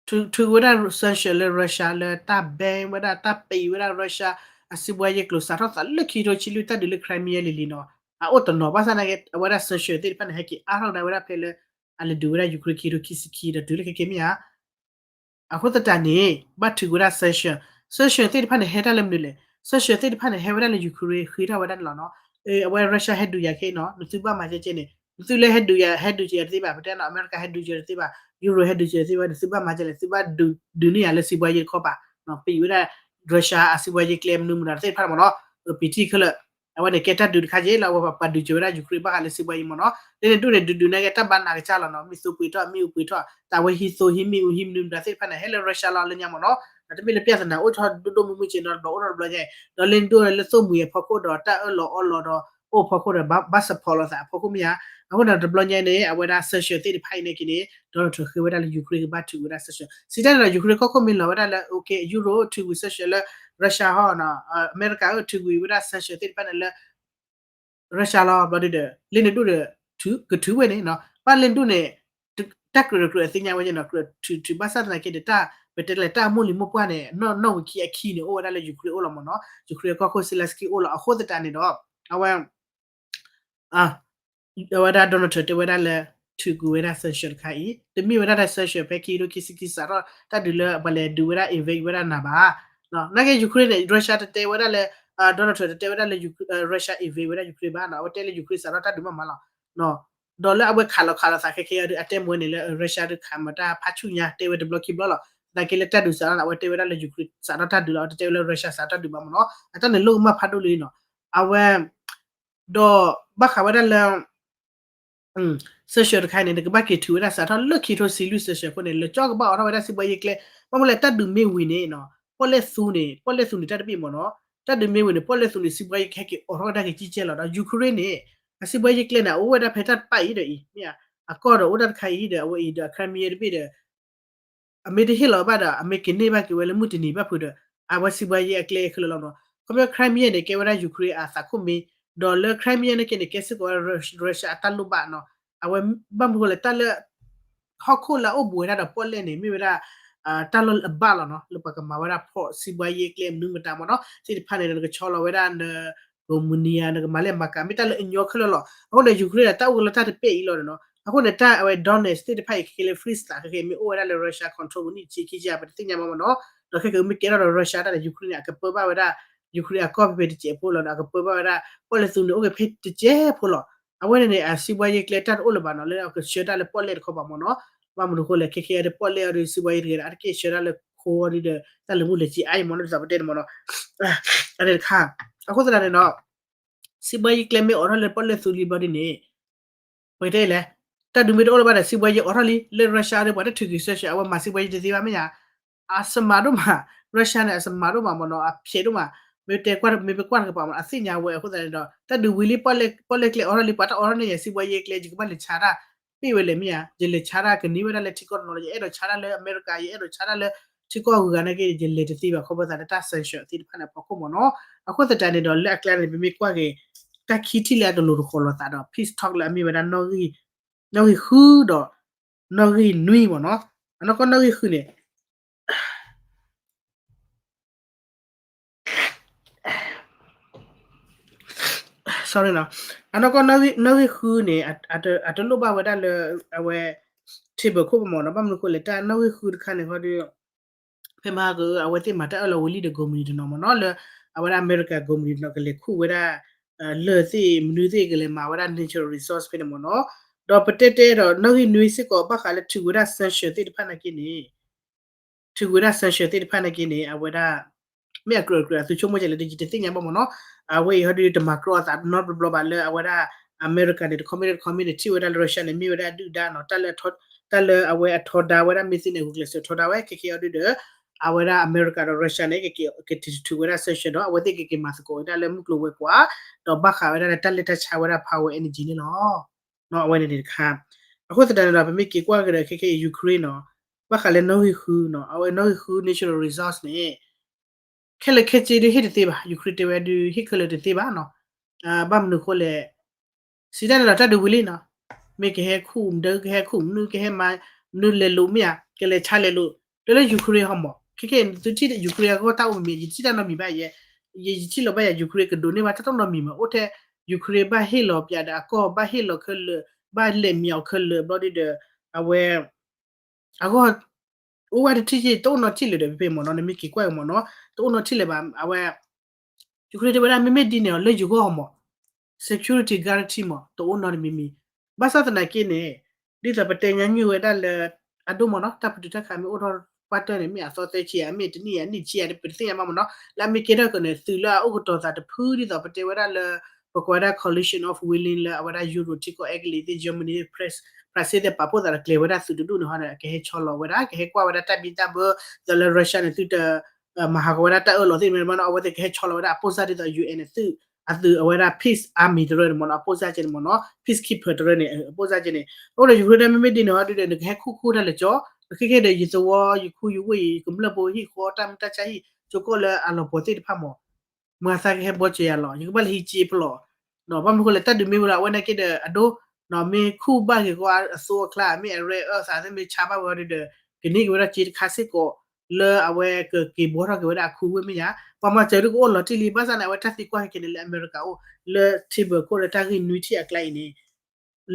ထုးကွံာ်ဝဲဒၣ် sanction လၢ Russia လၢတၢ် ban ဝဲဒၣ် တၢ်ပံးဝဲဒၣ် Russia အစံးဘှါယ့ကျိၤ စးထီၣ်သးလၢခံထိဆံလွံၢ် တၢ်ဒုးလၢ Crimea လံၤလံၤနီၤ, အအိၣ်တနီၤ ဘၣ်ဆၣ်သနာ်က့ အဝဲဒၣ် sanction သ့ၣ်တဖၣ်န့ၣ် ဟဲက့ၤအါထီၣ်ကဒါဝဲဒၣ်ဖဲလၢ အလဲၤဒုးဝဲဒၣ် Ukraine ခံထိခံဆံခံဒီးတုၤလၢခဲကဲမ့ၢ်ဧါ အဃိသတးန့ၣ် ဘၣ်ထုးကွံာ်ဝဲဒၣ် sanction, sanction သ့ၣ်တဖၣ်န့ၣ် ဟဲတၢ်လၢမနုၤလဲၣ်, sanction သ့ၣ်တဖၣ်န့ၣ် ဟဲဝဲဒၣ်လၢ Ukraine ဃ့ထီၣ်ဝဲဒၣ်န့ၣ်လီၤနီၤ, အဝဲ Russia ဟဲဒုးယၤခဲအံၤနီၤ နသုဘၣ်မၤကဲကဲန့ၣ် နသုလၢဟဲဒုးယၤ ဟဲဒုးကဲယၤတသ့ဘၣ်, ပတဲနီၤ အမဲရကၤဟဲဒုးကဲယၤတသ့ဘၣ်, Europe ဟဲဒုးကဲယၤတသ့ဘၣ်, နသုဘၣ်မၤကဲလဲၣ်, သုဘၣ်ဒုးန့ၢ်ယၤလၢစံးဘှါယ့တခီပၤ, ပံးဝဲဒၣ် Russia အစံးဘှါယ့ကျဲမနုၤမတၤတသ့ၣ်တဖၣ်မ့ၢ်နီၤ, ပံးထံၣ်ခဲလၢာ် အဝဲန့ၣ်ကဲတၢ်ဒုးတခါက့လီၤ, အဝဲပှၤဒုးကဲဝဲဒၣ် Ukraine ဘၣ်ဃးလၢစံးဘှါယ့မ့ၢ်နီၤ, လၢန့ၣ်ဒိၣ်န့ၣ် ဒုးဒုးန့ၢ်က့ၤတၢ်ဘါနးကစၢ်လီၤနီၤ, မ့ၢ်သိပှ့ၤထီၣ် မ့ၣ်အူပှ့ၤထီၣ် တၢ်ဝဲဟံးသိဟံးမ့ၣ်အူဟံးမနုၤမတၤသ့ၣ်တဖၣ်န့ၣ် ဟဲလၢ Russia လီၤလၢညါမ့ၢ်နီၤ, ဒီးတမ့ၢ်လၢ ပြဿနာ အိၣ်ထီၣ်ဒိၣ်ဒိၣ်မုၢ်မုၢ်က့နီၤ တဘျီအိၣ်ထီၣ်တဘျီညါအံၤ, ဒီးလၢန့ၣ်ဒိၣ်လၢသိၣ်မှံၤအဖီခိၣ်ဒီး တၢ်အၢၣ်လီၤအီလီၤဒီး အိၣ်ဖီခိၣ်ဒီး ဘၣ် support လိာ်သးအဖီခိၣ်မ့ၢ်ဧါ, အဃိန့ၣ်တဘျီညါအံၤန့ၣ် အဝဲဒၣ် sanction သ့ၣ်တဖၣ်အံၤန့ၣ်က့န့ၣ် Donald Trump ဃ့ဝဲဒၣ်လၢ Ukraine ကဘၣ်ထုးဝဲဒၣ် sanction, စံးတၢ်န့ၣ်ဒီး Ukraine ကီၢ်ခိၣ်မ့ၢ်လီၤဝဲဒၣ်လၢ okay Europe ထုးကွံာ် sanction လၢ Russia ဟီ, အမဲရကၤအၢထုးကွံာ်ဝဲဒၣ် sanction သ့ၣ်တဖၣ်န့ၣ်လၢ Russia လီၤ, ဘျီဒုဒီး လၢန့ၣ်ဒိၣ်ဒီး ကထုးဝဲန့ၣ်နီၤ, ဘၣ်လၢန့ၣ်ဒိၣ်န့ၣ် တၢ်ကြၢးကြၢးအသ့ၣ်ညါဝဲက့နီၤ, ကြၢးထုးထုးဘၣ်ဆၣ်သနာ်က့ဒီး တၢ် ပတဲလဲၣ် တၢ်အမိၢ်လံၤမိၢ်ပှၢ်န့ၣ် နီၣ်ဝံၤခံအခံန့ၣ် အိၣ်ဝဲဒၣ်လၢ Ukraine အိၣ်လီၤမ့ၢ်နီၤ, Ukraine ကီၢ်ခိၣ် Zelensky အိၣ်လီၤ, အဃိသတးန့ၣ်ဒီး အဝဲ အဝဲဒၣ် Donald Trump တဲဝဲဒၣ်လၢ ထုးကွံာ်ဝဲဒၣ် sanction တခါအံၤ တမ့ၢ်ဝဲဒၣ်တၢ် sanction ဖဲခံကထိခံဆံခံ စးထီၣ်တၢ်ဒုးလၢပှၤလဲၤဒုးဝဲဒၣ် invade ဝဲဒၣ်နၤဘၣ်, နာ်က့ Ukraine န့ၣ် Russia တတဲဝဲဒၣ်လၢ Donald Trump တတဲဝဲဒၣ်လၢ Russia invade ဝဲဒၣ် Ukraine ဘၣ်နီၤ, အဝဲတဲလၢ Ukraine စးထီၣ်တၢ်ဒုးမးမးလီၤ, ဒီးလၢအဝဲခးလီၤခးလီၤသးခဲခဲအံၤဒီး အတဲမ့ၢ်န့ၣ်လၢ Russia ဒုးခးမၤတၢ်ဖးဆူၣ်ညါ တဲဝဲတဘျီခံဘျီလီၤ, သနာ်က့လၢတၢ်ဒုးစးထီၣ်န့ၣ် အဝဲတဲဝဲဒၣ်လၢ Ukraine စးထီၣ်တၢ်ဒုးလီၤ, အဝဲတတဲဝဲလၢ Russia စးထီၣ်တၢ်ဒုးဘၣ်မ့ၢ်နီၤ, အတၢ်န့ၣ်လိၣ်ကမၣ်ဖးဒိၣ်လံနီၤ, အဝဲ ဒီးဘၣ်ဃးဝဲဒၣ်လၢ sanction တခါအံၤန့ၣ် နကဘၣ်က့ၤထုးဝဲဒၣ်စးထီၣ်လၢခံကထိဆံလွံၢ် sanction အဃိန့ၣ် လၢကၠီကဘၣ်အိးထီၣ်ဝဲဒၣ်စံးဘှါယ့ကျဲ, ဘၣ်မနုၤလဲၣ် တၢ်ဒုးမ့ၢ်ဝံၤန့ၣ်နီၤ ပီၣ်လဲၣ်သူန့ၣ် ပီၣ်လဲၣ်သူန့ၣ် တၢ်တဘ့ၣ်မ့ၢ်နီၤ, တၢ်ဒုးမ့ၢ်ဝံၤန့ၣ် ပီၣ်လဲၣ်သူန့ၣ် စံးဘှါယ့ကျဲဟဲက့ၤအိးထီၣ်ဝဲဒၣ်က့ၤကံကဲလီၤ, ဒီး Ukraine န့ၣ် အစံးဘှါယ့ကျဲန့ၣ် အအိၣ်ဝဲဒၣ်ဖဲတၢ်တပၣ်အံၤဒီးအံၤ မ့ၢ်ဧါ, အကီၢ်ဒီးအိၣ်ဒၣ်တခါအံၤဒီး အဝဲအံၤဒီး Crimea တဘ့ၣ်ဒီး အမ့ၢ်တဟ့ၣ်လီၤဘၣ်ဒီး အမ့ၢ်ကန့ၢ်ဘၣ်က့ၤဝဲလၢမုၢ်တနံၤဘၣ်ဖုးဒီး အဝဲစံးဘှါယ့အကျဲခဲလၢာ်လီၤနီၤ, ခီဖျိ Crimea န့ၣ် ကဲဝဲဒၣ် Ukraine အသးခိၣ်မ့ၢ်, ဒီးလၢ Crimea န့ၣ်က့န့ၣ် ကဲစ့ၢ်ကီးဝဲ Russia အတၢ်လိၣ်ဘၣ်နီၤ, အဝဲဘၣ်မနုၤအဃိလဲၣ် တၢ်လၢ ဟီၣ်ခိၣ်လၢအအိၣ်ဘူးဝဲဒၣ်ဒီးပီၣ်လဲၣ်န့ၣ် မ့ၢ်ဝဲဒၣ် တၢ်လီၢ်အဘၣ်လီၤနီၤ, လၢပှၤကမၤဝဲဒၣ်ဖီၣ်စံးဘှါယ့ကျဲမနုၤမတၤမ့ၢ်နီၤ, သ့ၣ်တဖၣ်န့ၣ်ဒီး နကဆီလီၤဝဲဒၣ်န ဂီၤမုၢ်နံၤဧါ နကမၤလဲၣ်မၤကၤ မ့ၢ်တၢ်လၢအညီခဲလၢာ်လီၤ. အဃိန့ၣ် Ukraine န့ၣ် တၢ်အိၣ်ကလီတၢ်တပဲာ်အံၤလီၤနီၤ. အဃိန့ၣ် တၢ်အဝဲ Donetsk သ့ၣ်တဖၣ်အံၤ ခဲခဲလၢ Fluminense ခဲခဲမ့ၢ်အိၣ်ဝဲဒၣ်လၢ Russia control ပူၤန့ၣ် ဆံခံဆံ ပတသ့ၣ်ညါဘၣ်မ့ၢ်နီၤ. ဒီးခဲကမ့ၢ်ကဲထီၣ်ဒီး Russia တၢ်န့ၣ် Ukraine န့ၣ် အကပၢဘၣ်ဝဲဒၣ် Ukraine အကီၢ်ဖဲဖဲတစဲးဖိလီၤဒီး အကပၢဘၣ်ဝဲဒၣ် ပီၣ်လဲၣ်သူန့ၣ် အိၣ်က့ၤဖဲတစဲးဖိလီၤ. အဝဲန့ၣ်န့ၣ် အစံးဘှါယ့ကျဲတၢ်တအိၣ်လၢၤဘၣ်နီၤ လၢအကဆှၢတၢ်လၢပီၣ်လဲၣ်တခီဘၣ်မ့ၢ်နီၤ. ဘၣ်မနုၤအဃိလဲၣ် ခဲခဲအံၤဒီး ပီၣ်လဲၣ်အီၤဒီး စံးဘှါယ့တဂ့ၤဒီး အတက့ၢ်ဆှၢတၢ်လၢခိအီၤဒီး တၢ်လၢမုၢ်လၢကံအါအံၤမ့ၢ်နီၤ ဒ်သိးပတဲန့ၣ်မ့ၢ်နီၤ. အန့ၣ်တခါ အဃိသတးန့ၣ်နီၤ စံးဘှါယ့ကျဲမ့ၢ်အိးထီၣ်လၢပီၣ်လဲၣ်သူလံဘျီဒ်န့ၣ် ပကတဲလဲၣ် တၢ်ဒုးမ့ၢ်တအိၣ်လၢၤဘၣ်ဒီး စံးဘှါယ့အိးထီၣ်လံ လၢ Russia ဒီး ပှၤတထုးက့ၤဆှၢဆှၢ အဝဲမၤစံးဘှါယ့တသ့ဘၣ်မ့ၢ်ဧါ. အစမးဒိၣ်မး Russia န့ၣ် အစမးဒိၣ်မးမ့ၢ်နီၤ အဖျဲးဒိၣ်မး. မ့ၢ်တဲကွၢ် မ့ၢ်ပကွၢ်တကပၤမး အသ့ၣ်ညါဝဲအဃိသတးန့ၣ်ဒီး တၢ်ဒုးဝံၤလံ ပီၣ်လဲၣ်ကျဲအိးထီၣ်လံ ပှၤတအိးထီၣ်န့ၣ်ယၤ စံးဘှါယဲကျဲ ယကဘၣ်လဲၤဆါတၢ် ပ့ၢ်ဝဲလဲၣ်မ့ၢ်ဧါ ယလဲၤဆါတၢ်ကန့ၢ်ဝဲဒၣ်လၢထံကီၢ်တနီၤလီၤ ယအဲၣ်ဒိးဆါတၢ်လၢအမဲရကၤ ယအဲၣ်ဒိးဆါတၢ်လၢထံကီၢ်ဂုၤဂၤနာ်က့ ယလဲၤတသ့ဘၣ် ခီဖျိသးလၢတၢ် sanction သ့ၣ်တဖၣ်န့ၣ်အဖီခိၣ်မ့ၢ်နီၤ. အဃိသတးန့ၣ်ဒီး လၢအကျါန့ၣ် ပမ့ၢ်ကွၢ်က့ၤ တၢ်ခံထံၣ်လၢအတလိၤတဃီၤလိာ်သးဒီး peace talk လၢအမ့ၢ်ဝဲဒၣ် နီၣ်ဂံၢ်ဃုဒီး နီၣ်ဂံၢ်နွံမ့ၢ်နီၤ. အနီၢ်ကီၢ်နီၣ်ဂံၢ်ဃုန့ၣ် sorry နီၤ, အနီၢ်ကီၢ်နီၣ်ဂံၢ်ဃုန့ၣ် အတလိၣ်ဘၣ်ဝဲဒၣ်လၢ အဝဲ table ခိၣ်မ့ၢ်နီၤ. ဘၣ်မနုၤအဃိလဲၣ် တၢ်နီၣ်ဂံၢ်ဃုတခါန့ၣ်ဃီဒီး ဖဲမဟါက အဝဲသ့ၣ်မၤတၢ်အၢၣ်လီၤဝံၤလံဒီး ကုမ္ပဏီတနီၤမ့ၢ်နီၤ လၢအဝဲဒၣ်အမဲရကၤကုမ္ပဏီတနီၤ ကလဲၤခူၣ်ဝဲဒၣ် လၢၢ်သ့ၣ်မနုၤသ့ၣ်ကလဲၤမၤဝဲဒၣ် natural resource ဖဲန့ၣ်မ့ၢ်နီၤ. ဒီးပတဲတဲဒီး နီၣ်ဂံၢ်နွံစ့ၢ်ကီး ဘၣ်ဃးလၢထုးဝဲဒၣ် sanction သ့ၣ်တဖၣ်နာ်က့န့ၣ် ထုးဝဲဒၣ် sanction သ့ၣ်တဖၣ်နာ်က့န့ၣ် အဝဲဒၣ် မ့ၢ်အကြၢးကြၢး အသုဆိကမိၣ်ကလဲၣ်ဒီး ယတသ့ၣ်ညါဘၣ်မ့ၢ်နီၤ. အဝဲအံၤဟီဒီး တမၤကြီအသးနီတဘျီဘၣ်လၢအဝဲဒၣ် အမဲရကၤန့ၣ် တခီမ့ၢ်တခီမ့ၢ်န့ၣ် ထံၣ်ဝဲဒၣ်လၢ Russia န့ၣ် မ့ၢ်ဝဲဒၣ်ဒုၣ်ဒါနီၤ တၢ်လၢအဝဲအထီဒါဝဲဒၣ် မ့ၢ်သ့ၣ်န့ၣ် ဂုာ်ကျဲးစၢးထီဒါဝဲ ခဲကဲအီၤဒုဒီး အဝဲဒၣ်အမဲရကၤဒီး Russia န့ၣ် ကက့ၤထုးဝဲဒၣ် sanction ဒီး အဝဲသ့ၣ်ကက့ၤမၤသကိးဝဲဒၣ်လၢမုၢ်ကျိၤဝဲၤကွာ် ဒီးဘၣ်ဃးဝဲဒၣ်လၢတၢ်လၢတၢ်ဆါဝဲဒၣ် power energy န့ၣ်လီၤ. အဝဲန့ၣ်န့ၣ်တခါ အဃိသတးန့ၣ်ဒီး ပမ့ၢ်က့ၤကွၢ်ကဒီး ခဲကဲအံၤ Ukraine နီၤ ဘၣ်ဃးလၢနီၣ်ဂံၢ်ဃုနီၤ အဝဲနီၣ်ဂံၢ်ဃု natural resource န့ၣ် ခဲလၢာ်ခဲဆ့ဒုးဟ့ၣ်တသ့ဘၣ် Ukraine တဲဝဲဒုးဟ့ၣ်ခဲလၢာ်တသ့ဘၣ်နီၤ. ဘၣ်မနုၤအဃိလဲၣ် စံးတၢ်န့ၣ်ဒီးတၢ်ဒုးဝံၤလံနီၤ မ့ၢ်ကဟဲခူၣ်မနုၤ ကဟဲခူၣ်မနုၤ ကဟဲမၤမနုၤလဲၤလိာ်မ့ၢ်ဧါ ကလဲၤဆါလဲၤလိာ် တဲလၢ Ukraine ဟီမး ခဲကဲသုထံၣ် Ukraine အဂီၢ်တၢ်အိၣ်မ့ၢ်မ့ၢ် ယတထံၣ်တၢ်နီတမံၤဘၣ်ယဲ ယထံၣ်လီၤဘၣ်ယၤ Ukraine ကဒိးန့ၢ်ဘၣ်တၢ်တနီတမံၤမး အိၣ်ထဲ Ukraine ဘၣ်ဟ့ၣ်လီၤပၠးဒီးအကီၢ် ဘၣ်ဟ့ၣ်လီၤခဲလၢာ် ဘၣ်လဲၤမံအီၤခဲလၢာ် ဘျီဒုဒီး အဝဲ အဂီၢ် အိၣ်ဝဲတထံၣ် တအိၣ်နီတထံၣ်လၢၤဒီး ဖဲဖဲမ့ၢ်နီၤ နမ့ၢ်က့ၤကွၢ်က့ၤမ့ၢ်နီၤ တအိၣ်နီတထံၣ်လၢၤဘၣ် အဝဲ Ukraine တဲဝဲဒၣ် မ့မ့ၢ်ဒ်န့ၣ်အီၤ လၢယဂီၢ်မး security guarantee မး တအိၣ်နီတမံၤမံၤ ဘၣ်ဆၣ်သနာ်က့န့ၣ် ဒ်သိးပတဲညါညွှၢ်ဝဲဒၣ်လၢ အဒိၣ်မ့ၢ်နီၤ တၢ်ပတုာ်တၢ်ခးမ့ၢ်အိၣ်ထီၣ်ပှၢ်တၢၢ်န့ၣ် မ့ၢ်အသီသၢဆံဧါ မ့ၢ်တနံၣ်ဧါ နံၣ်ဆံဧါ ပတသ့ၣ်ညါဘၣ်မ့ၢ်နီၤ လၢအမ့ၢ်ကဲထီၣ်ကီးန့ၣ် သုးလၢအအိၣ်ကတီၤသးတဖုဒ်သိးပတဲဝဲဒ၁ၣ်လၢ ပကွၢ်ဝဲဒၣ် coalition of willing လၢအဝဲဒၣ် Euro ထံကီၢ် အဲကလံးသ့ၣ် Germany သ့ၣ် France သ့ၣ် ပာ်ဖှိၣ်သးဒီးကျဲၤဝဲဒၣ်သုးတဒူၣ်န့ၣ်ဟီန့ၣ် ကဟဲဆီလီၤဝဲဒၣ် ကဟဲကွၢ်ဝဲဒၣ်တၢ်ဘံၣ်တၢ်ဘၢ သိးလၢ Russia န့ၣ် သုတ မၤဟးဂီၤဝဲဒၣ်တၢ်အၢၣ်လီၤသ့ၣ်တဖၣ်န့ၣ် အဝဲသ့ၣ်ကဟဲဆီလီၤဝဲဒၣ် အပိၢ်စၢ်ဒ်သိး UN န့ၣ် သုး အသုးအဝဲဒၣ် peace army တရၢန့ၣ်မ့ၢ်နီၤ အပိၢ်စၢ်ကဲန့ၣ်မ့ၢ်နီၤ peacekeeper တရၢန့ၣ် အပိၢ်စၢ်ကဲန့ၣ် အဃိဒီး Ukraine မ့မ့ၢ်ဒ်န့ၣ်ဟီဒုဒီး နကဟဲခူၣ်ခူၣ်တၢ်လၢကၠီ ခဲကဲဒီး ယသဝီ ယခူယဝ့ၢ် ယကမျၢၢ်ဖိဟံၣ်ဃီ တၢ်မုၢ်တၢ်ဆါဟံၣ် ကၠိကီၢ်လၢအလီၤပှီၤသ့ၣ်တဖၣ်မ့ၢ် မၤသးကဟဲဘှီစၢၤယၤလီၤ ယကဘၣ်လၢဟံးစ့ဖျိး ဘၣ်မနုၤအဃိလဲၣ် တၢ်ဒုးမ့ၢ်ဝဲလၢအဝဲနာ်က့ဒီး အဒိ မ့ၢ်ခူၣ်ဘၣ်က့ၤဃီအသိအကျါ မ့ၢ်အ rare earth သ့ၣ်မ့ၢ်ဆါဘၣ်ဝဲဒုဒီး ကန့ၢ်က့ၤဝဲဒၣ်စ့တခါစ့ၢ်ကီး လၢအဝဲကက့ၤဘှီထီၣ်က့ၤဝဲဒၣ်အခူဝ့ၢ်မ့ၢ်ညါ ပှၤမၤစၢၤဒုကအိၣ်လီၤတံၢ်လံ ဘၣ်ဆၣ်န့ၣ် အဝဲတၢ်သံကွၢ်ခဲကဲန့ၣ် လၢအမဲရကၤအိၣ် လၢ table ခိၣ်လၢတၢ်ဂ့ၢ်နွံထံၣ်အကျါအံၤန့ၣ်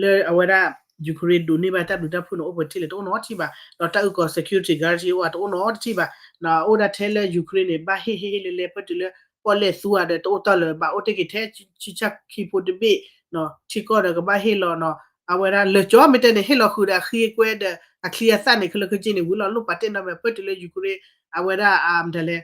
လၢအဝဲဒၣ် Ukraine ဒိးန့ၢ်ဘၣ်တၢ်ဘျုးတၢ်ဖှိၣ်န့ၣ် အိၣ်ပှဲၤထံၣ်လဲၣ် တအိၣ်နီတထံၣ်ဘၣ် ဒီးတၢ်အုၣ်ကီၤ security အိၣ်အတအိၣ်နီတထံၣ်ဘၣ် အိၣ်ဒၣ်ထဲလၢ Ukraine န့ၣ် ဘၣ်ဟ့ၣ်ဟ့ၣ်ဟ့ၣ်လဲၤလဲၤ ပၢတုၤလၢ ပီၣ်လဲၣ်သူအီၤဒီး တအိၣ်တီၢ်လၢၤဘၣ် အိၣ်တ့ၢ်က့ၤထဲ ဆံဆၣ်ခံဖိတဘ့ၣ် ထံကီၢ်ဒီးကဘၣ်ဟ့ၣ်လီၤနီၤ အဝဲဒၣ်လၢကၠီမ့ၢ်တဲန့ၣ် ဟ့ၣ်လီၤဃုာ်ဒီးအဃံအကွဲဒီး အချံအသၣ်န့ၣ် ခဲလၢာ်ခဲဆ့န့ၣ် ဝံၤလီၤလိၣ်ပာ်တ့ၢ်နီၤ မ့ၢ်ပၢတုၤလၢ Ukraine အဝဲဒၣ် မတၤလဲၣ်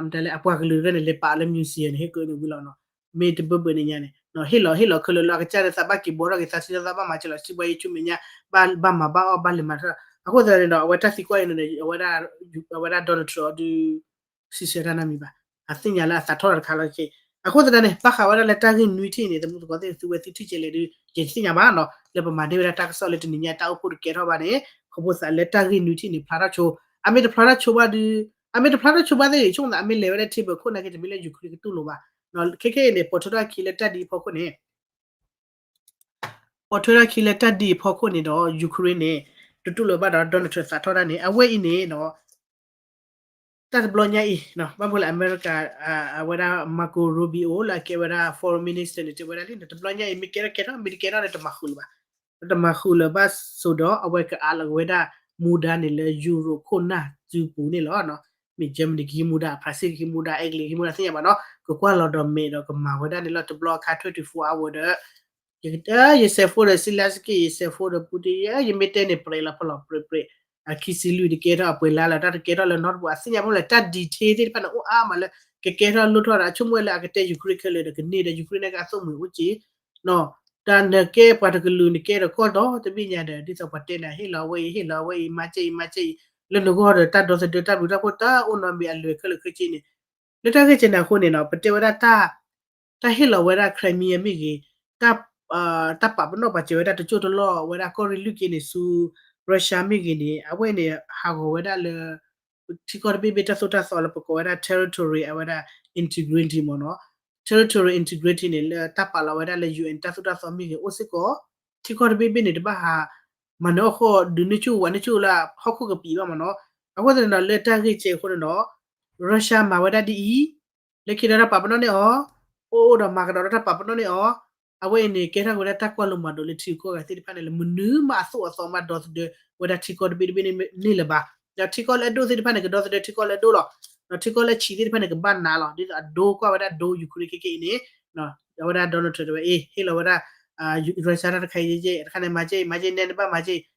မတၤလဲၣ်အပှၤကလုာ်တဂၤန့ၣ် လဲၤပာ်လၢ museum န့ၣ် ဟ့ၣ်ကၢန့ၣ်ဝံၤလီၤနီၤ မ့ၢ်တဘၢဘၢန့ၣ်ညါန့ၣ် ဟ့ၣ်လီၤဟ့ၣ်လီၤခဲလၢာ်လၢအကစၢ်ဒီးသးဘၣ်က့ၤဘှီထီၣ်က့ၤသးဆံးသးဘၣ်မၤစၢၤလီၤ စံးဘှါယ့ၣ်ဆူမဲာ်ညါ ဘၣ်မၤဘၣ်အီၣ်ဘၣ်လဲၤမၤထီၣ် အဃိသတးန့ၣ်ဒီး အဝဲတၢ်သံကွၢ်အံၤန့ၣ် အဝဲဒၣ် Donald Trump အီၤဒုး စံးဆၢတၢ်နီတမံၤဘၣ် အသ့ၣ်ညါလၢအသးထီၣ်တခါလီၤက့ အဃိသတးန့ၣ် ဘၣ်ဃးဝဲဒၣ်လၢတၢ်ဂ့ၢ်နွံထံၣ်န့ၣ် သမူသကိးသ့ၣ်သုဝဲသုထံၣ်ကဲလဲၣ်ဒုး ယတသ့ၣ်ညါဘၣ်နီၤ လၢပမၤန့ၢ်ဝဲဒၣ်တၢ်ကစီၣ်လၢတနံၤညါတၢ်အိၣ်ဖှိၣ်တကဲထီၣ်ဘၣ်န့ၣ် ခီဖျိသးလၢတၢ်ဂ့ၢ်နွံထံၣ်န့ၣ် ဖျါထီၣ်ဆိ အမ့ၢ်တဖျါထီၣ်ဆိဘၣ်ဒုး အမ့ၢ်တဖျါထီၣ်ဆိဘၣ်သ့ၣ်ဂ့ၤ ဆိကမိၣ်သးအမ့ၢ်လဲၤဝဲဒၣ် table ခိၣ်နာ်က့ တမ့ၢ်လၢ Ukraine ကတူၢ်လိာ်ဘၣ် ခဲကဲအံၤန့ၣ် ပိာ်ထွဲထီၣ်ခံလၢတၢ်ဒ်အံၤအဖီခိၣ်န့ၣ် ပိာ်ထွဲထီၣ်ခံလၢတၢ်ဒ်အံၤအဖီခိၣ်န့ၣ်ဒီး Ukraine န့ၣ် တတူၢ်လိာ်ဘၣ်ဒီး Donald Trump သးထီၣ်တၢ်န့ၣ် အဝဲအံၤန့ၣ်နီၤ တၢ်တဘျီညါအံၤ ဘၣ်မနုၤလၢအမဲရကၤ အဝဲဒၣ် Marco Rubio လၢအကဲဝဲဒၣ် foreign minister န့ၣ် တဲဝဲဒၣ်လံ တဘျီညါအံၤ မ့ၢ်ကဲထီၣ်ကဲထီၣ် မ့ၢ်တကဲထီၣ်န့ၣ် တမၤဃုာ်လၢၤဘၣ် တမၤဃုာ်လၢၤဘၣ်ဆိဒီး အဝဲကအးလီၤက့ၤဝဲဒၣ် မူဒါန့ၣ်လၢ Europe ခိၣ်နၢ်စုပူၤန့ၣ်လီၤ. မ့ၢ် Germany ကဟံးမူဒါ France ကဟံးမူဒါ အဲကလံး ကဟံးမူဒါသ့ၣ်ညါဘၣ်နီၤ ကကွၢ်လီၤဒီးမဲာ်ဒီးကမၤဝဲဒၣ်န့ၣ်လီၤ တဘျီအခါ twenty-four hour ဒီး ယ ယစဲးဖိဒီး Zelenskyy ယစဲးဖိဒီး Putin ယမ့ၢ်တဲန့ၣ် ပြဲးလီၤဖီလီၤပြဲးပြဲး အခံဆံလွံၢ်တကဲထီၣ် အပှဲၤလါလၢတၢ်တကဲထီၣ်လၢနီတပူၤ အသ့ၣ်ညါဘၣ်လၢတၢ် detail သ့ၣ်တဖၣ်န့ၣ် အိၣ်အါမးလၢ ကကဲထီၣ်လိၣ်ထီၣ်ဒီး အဆိကမိၣ်ဝဲလၢအကတဲ Ukraine ခဲလၢာ်ဒီးကန့ၢ်ဒီး Ukraine န့ၣ်ကအသိၣ်မှံၤအိၣ်က့ၤ တၢ်နကဲပှၤတကလုာ်နကဲဒီးကီၢ်ဒီတဘ့ၣ်ညါဒီး ဒ်သိးပှၤတဲနၤ ဟ့ၣ်လီၤဝဲအံၤ ဟ့ၣ်လီၤဝဲအံၤ မၤကဲအံၤ မၤကဲအံၤ လၢနဂီၢ်ဒီးတၢ်ဒီသဒၢတၢ်ဘျုးတၢ်ဖှိၣ်တအိၣ်နီတမံၤအလွဲၢ်ခဲလၢာ်ခဲဆ့န့ၣ် လၢတၢ်ဂ့ၢ်ကဲန့ၣ်အဃိန့ၣ်နီၤ ပတဲဝဲဒၣ်တၢ် တၢ်ဟ့ၣ်လီၤဝဲဒၣ် Crimea မ့ၢ်ဂ့ၤ, တၢ် တၢ်ပာ်ပနီၣ်ပာ်စၢၤဝဲဒၣ်တစိၢ်တလီၢ်ဝဲဒၣ်ကီၢ်ရ့ၣ်လွံၢ်က့န့ၣ်ဆူ Russia မ့ၢ်ဂ့ၤန့ၣ် အဝဲန့ၣ် ဟးဂီၤဝဲဒၣ်လၢ ထံကီၢ်တဘ့ၣ်ဘ့ၣ်တၢ်သိၣ်တၢ်သီလၢပကိးဝဲဒၣ် territory အဝဲဒၣ် integrity မ့ၢ်နီၤ. Territory integrity န့ၣ် လၢတၢ်ပာ်လီၤဝဲဒၣ်လၢ ယူၣ်အဲၣ် တၢ်သိၣ်တၢ်သီမ့ၢ်ဂ့ၤ အိၣ်စ့ၢ်ကီး, ထံကီၢ်တဘ့ၣ်ဘ့ၣ်န့ၣ် တဘၣ်ဟး မၤနၢၤအီၣ်ဃီၣ် ဒုးန့ၢ်ဆူၣ်ဝးန့ၢ်ဆူၣ်လၢဟီၣ်ခိၣ်ကပံာ်ဘၣ်မ့ၢ်နီၤ. အဃိသတးန့ၣ်ဒီး လၢတၢ်ဂ့ၢ်ကဲအဃိန့ၣ်ဒီး Russia မၤဝဲဒၣ်ဒ်အံၤ လၢခံဒီးတၢ်ပာ်ပနီၣ်န့ၢ်အီၤ, အိၣ်အိၣ်ဒီးမၤကဒီးဒီးတၢ်ပာ်ပနီၣ်န့ၢ်အီၤ, အဝဲအံၤန့ၣ် ကဲထီၣ်က့ၤဝဲဒၣ်တၢ်ကွၢ်လိမၤဒိးလၢထံဂုၤကီၢ်ဂၤသ့ၣ်တဖၣ်န့ၣ်လၢ မနုၤမးအသိၣ်အသီမးဒီသဒၢဝဲဒၣ်ထံကီၢ်တဘ့ၣ်တဘ့ၣ်န့ၣ်လၢၤဘၣ်. ဒီးထံကီၢ်လၢအဒိၣ်သ့ၣ်တဖၣ်န့ၣ် ကဒီသဒၢထံကီၢ်လၢအဒိၣ်လီၤ. ဒီးထံကီၢ်လၢအဆံးသ့ၣ်တဖၣ်န့ၣ် ကဘၣ်နးလီၤ. ဒ်သိးအဒိကွၢ်ဝဲဒၣ်ဒိ Ukraine ခဲကနံၣ်အံၤန့ၣ် အဝဲဒၣ် Donald Trump တဲဝဲ အ့ ဟ့ၣ်လီၤဝဲဒၣ် Russia တၢ်တခါအံၤယဲၢ်ယဲၢ် တခါန့ၣ် မၤကဲအံၤ မၤကဲအံၤ နဲနဘၣ်မၤကဲအံၤ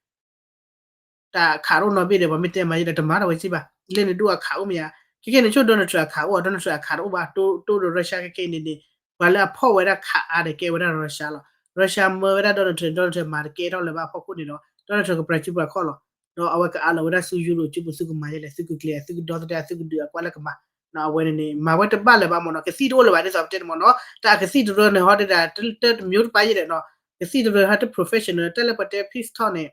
တၢ်ခးတအိၣ်နီတဘ့ၣ်ဒီး ပှၤမ့ၢ်တဲမၤယဲဒီး တမၤထီၣ်ဝဲက့ဘၣ်. လၢန့ၣ်ဒိၣ်အခးအိၣ်မ့ၢ်ဧါ. ခဲကနံၣ်အံၤ ဆိ Donald Trump အခးအိၣ်ဧါ, Donald Trump အခးတအိၣ်ဘၣ်. တိၢ်ဒီး Russia ခဲကနံၣ်အံၤန့ၣ်န့ၣ် ပှၤလၢအဖီၣ်ဝဲဒၣ်ခးအါဒီးကဲဝဲဒၣ် Russia လီၤ. Russia မၢဝဲဒၣ် Donald Trump, Donald Trump မၤတကဲထီၣ်လၢၤဘၣ်အဖီခိၣ်န့ၣ်ဒီး Donald Trump ကပြးစုပှၤခီၣ်လီၤ. ဒီးအဝဲကအးလီၤဝဲဒၣ်ဆူ Europe ကၠိပူၤ သုကမၤယဲလဲၣ်, သုကကျဲၤ, သုကဒီသဒၢ, သုကဒုးအကွၢ်လၢကမၤ အဝဲန့ၣ်န့ၣ် မၤဝဲတဘၣ်လၢၤဘၣ်မ့ၢ်နီၤ, ကသံၣ်တအိၣ်လၢၤဘၣ် ဒ်သိးပတဲန့ၣ်မ့ၢ်နီၤ, တၢ်အကသံၣ်တရၢန့ၣ် ဟီဒ်ဒၣ် တမံၤတပာ်ယဲဒီးနီၤ, ကသံၣ်တရၢဟီတ professional တၢ်လၢပှၤတဲ peace talk န့ၣ်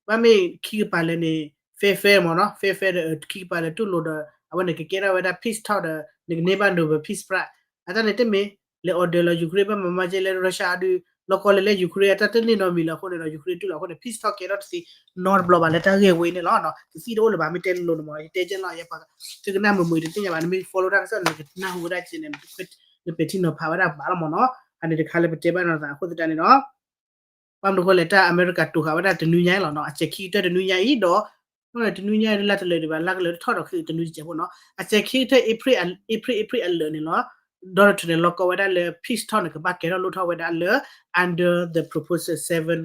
ဘၣ်မ့ၢ်ခံကပၤလၢာ်န့ၣ် fair fair မ့ၢ်နီၤ, fair fair ဒီးခံကပၤလၢာ်တူၢ်လိာ်ဒီး အဝဲန့ၣ်ကကဲထီၣ်ဝဲဒၣ် peace talk ဒီး နကန့ၢ်ဘၣ် Nobel Peace Prize အတၢ်န့ၣ်တမ့ၢ် လဲၤ order လီၤ Ukraine ဘၣ်မၤမၤကဲလၢ Russia ဒုး လီၢ်ကီၢ်လၢလဲၣ် Ukraine အတၢ်တန့ၢ်နီတမံၤလၢအဃိန့ၣ်ဒီး Ukraine တူၢ်လီၤအဃိန့ၣ် peace talk ကဲထီၣ်တသ့နီတဘျီဘၣ်လၢတၢ်ဂ့ၢ်ဝဲအံၤန့ၣ်လီၤ. ကသံၣ်တအိၣ်လၢၤဘၣ် မ့ၢ်တဲလိၤလိၤန့ၣ်မ့ၢ် ယတဲကဲလီၤ ယပှၤသုကနၣ်မုာ်မုာ်တသ့ၣ်ညါဘၣ်, နမ့ၢ် follow တၢ်ကစီၣ်န့ၣ် နကနၢ်ဟူဝဲဒၣ်ကဲန့ၣ် နပဲာ်ထံနီၤဖးဝဲဒၣ်ဘၣ်လီၤမ့ၢ်နီၤ, အန့ၣ်တခါလၢပတဲဘၣ်နီၤသးအဃိသတးန့ၣ်ဒီး ဘၣ်မနုၤအဃိလဲၣ် တၢ်အမဲရကၤတိာ်ဃာ်ဝဲဒၣ်တနွံညါအံၤလီၤနီၤ, အစဲးခံကတၢၢ်တနွံညါအံၤဒီး တနွံညါအံၤလၢလါတလၢာ်ဒံးဘၣ် လါကလၢာ်တထီၣ်ဒီးဃ့တနွံတစဲးဖိနီၤ, အစဲးခံကတၢၢ် April April April အလၢာ်န့ၣ်လီၤ, Donald Trump န့ၣ် လီၢ်ကီၢ်ဝဲဒၣ်လၢ peace talk န့ၣ် ကဘၣ်ကဲထီၣ်လိၣ်ထီၣ်ဝဲဒၣ်လၢ under the proposal seven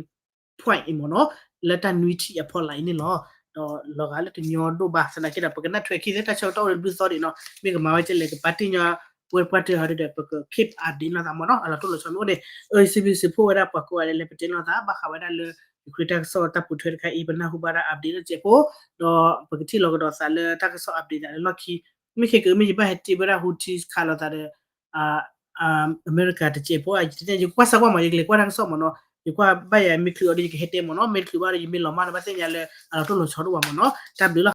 point အံၤမ့ၢ်နီၤ, လၢတၢ်နွံထံၣ်အဖီလာ်အံၤန့ၣ်လီၤ. ဒီးလီၤဂာ်လၢတညီဒိၣ်ဘၣ် သနာ်က့ဒီး ပကနၣ်ထွဲခံသ့တၢ်ဆၢကတီၢ်အိၣ်လၢဘျုးသီဒံးနီၤ, မ့ၢ်ကမၤဝဲကဲလဲၣ် ကပာ်တ့ၢ်ညီ ပှဲၤပှဲၤတၢၢ်ဟီဒ်ဒီး ပက keep update နီၤသးမ့ၢ်နီၤ, အလီၤတိၢ်လီၤဆီမ့ၢ်အိၣ်န့ၣ် အၢ စံးဘျုးစံးဖှိၣ်ဝဲဒၣ်ပှၤကိးဂၤဒဲးလၢပတဲလိာ်သး ဘၣ်ဃးဝဲဒၣ်လၢ Ukraine တၢ်ကစီၣ်တၢ်ပိာ်ထွဲတခါအံၤ ပနၢ်ဟူဘၣ်ဒၣ် update လၢစဲးဖိ, ဒီးပကထံၣ်လီၤကဒီးသးလၢတၢ်ကစီၣ် update သးလၢလီၢ်ခံ, မ့ၢ်ခဲကမ့ၢ် ယဘၣ်ဟဲတ့ဝဲဒၣ် Houthi ခးလိာ်သးဒီး အမဲရကၤတစဲးဖိ ယကွၢ်စၢ်ကွၢ်မး ယကလဲၤကွၢ်တၢ်ကစီၣ်မ့ၢ်နီၤ, ယကွၢ်ဘၣ်ယၤမ့ၢ်ချုးအီၤဒီး ယကဟဲတဲမ့ၢ်နီၤ, မ့ၢ်တချုးဘၣ်ဒီး ယမ့ၢ်လီၤမၢ်ဒီး ဘၣ်သ့ၣ်ညါလၢအလီၤတိၢ်လီၤဆီဒိၣ်ဘၣ်မ့ၢ်နီၤ, တၢ်ဘျုးလီၤ.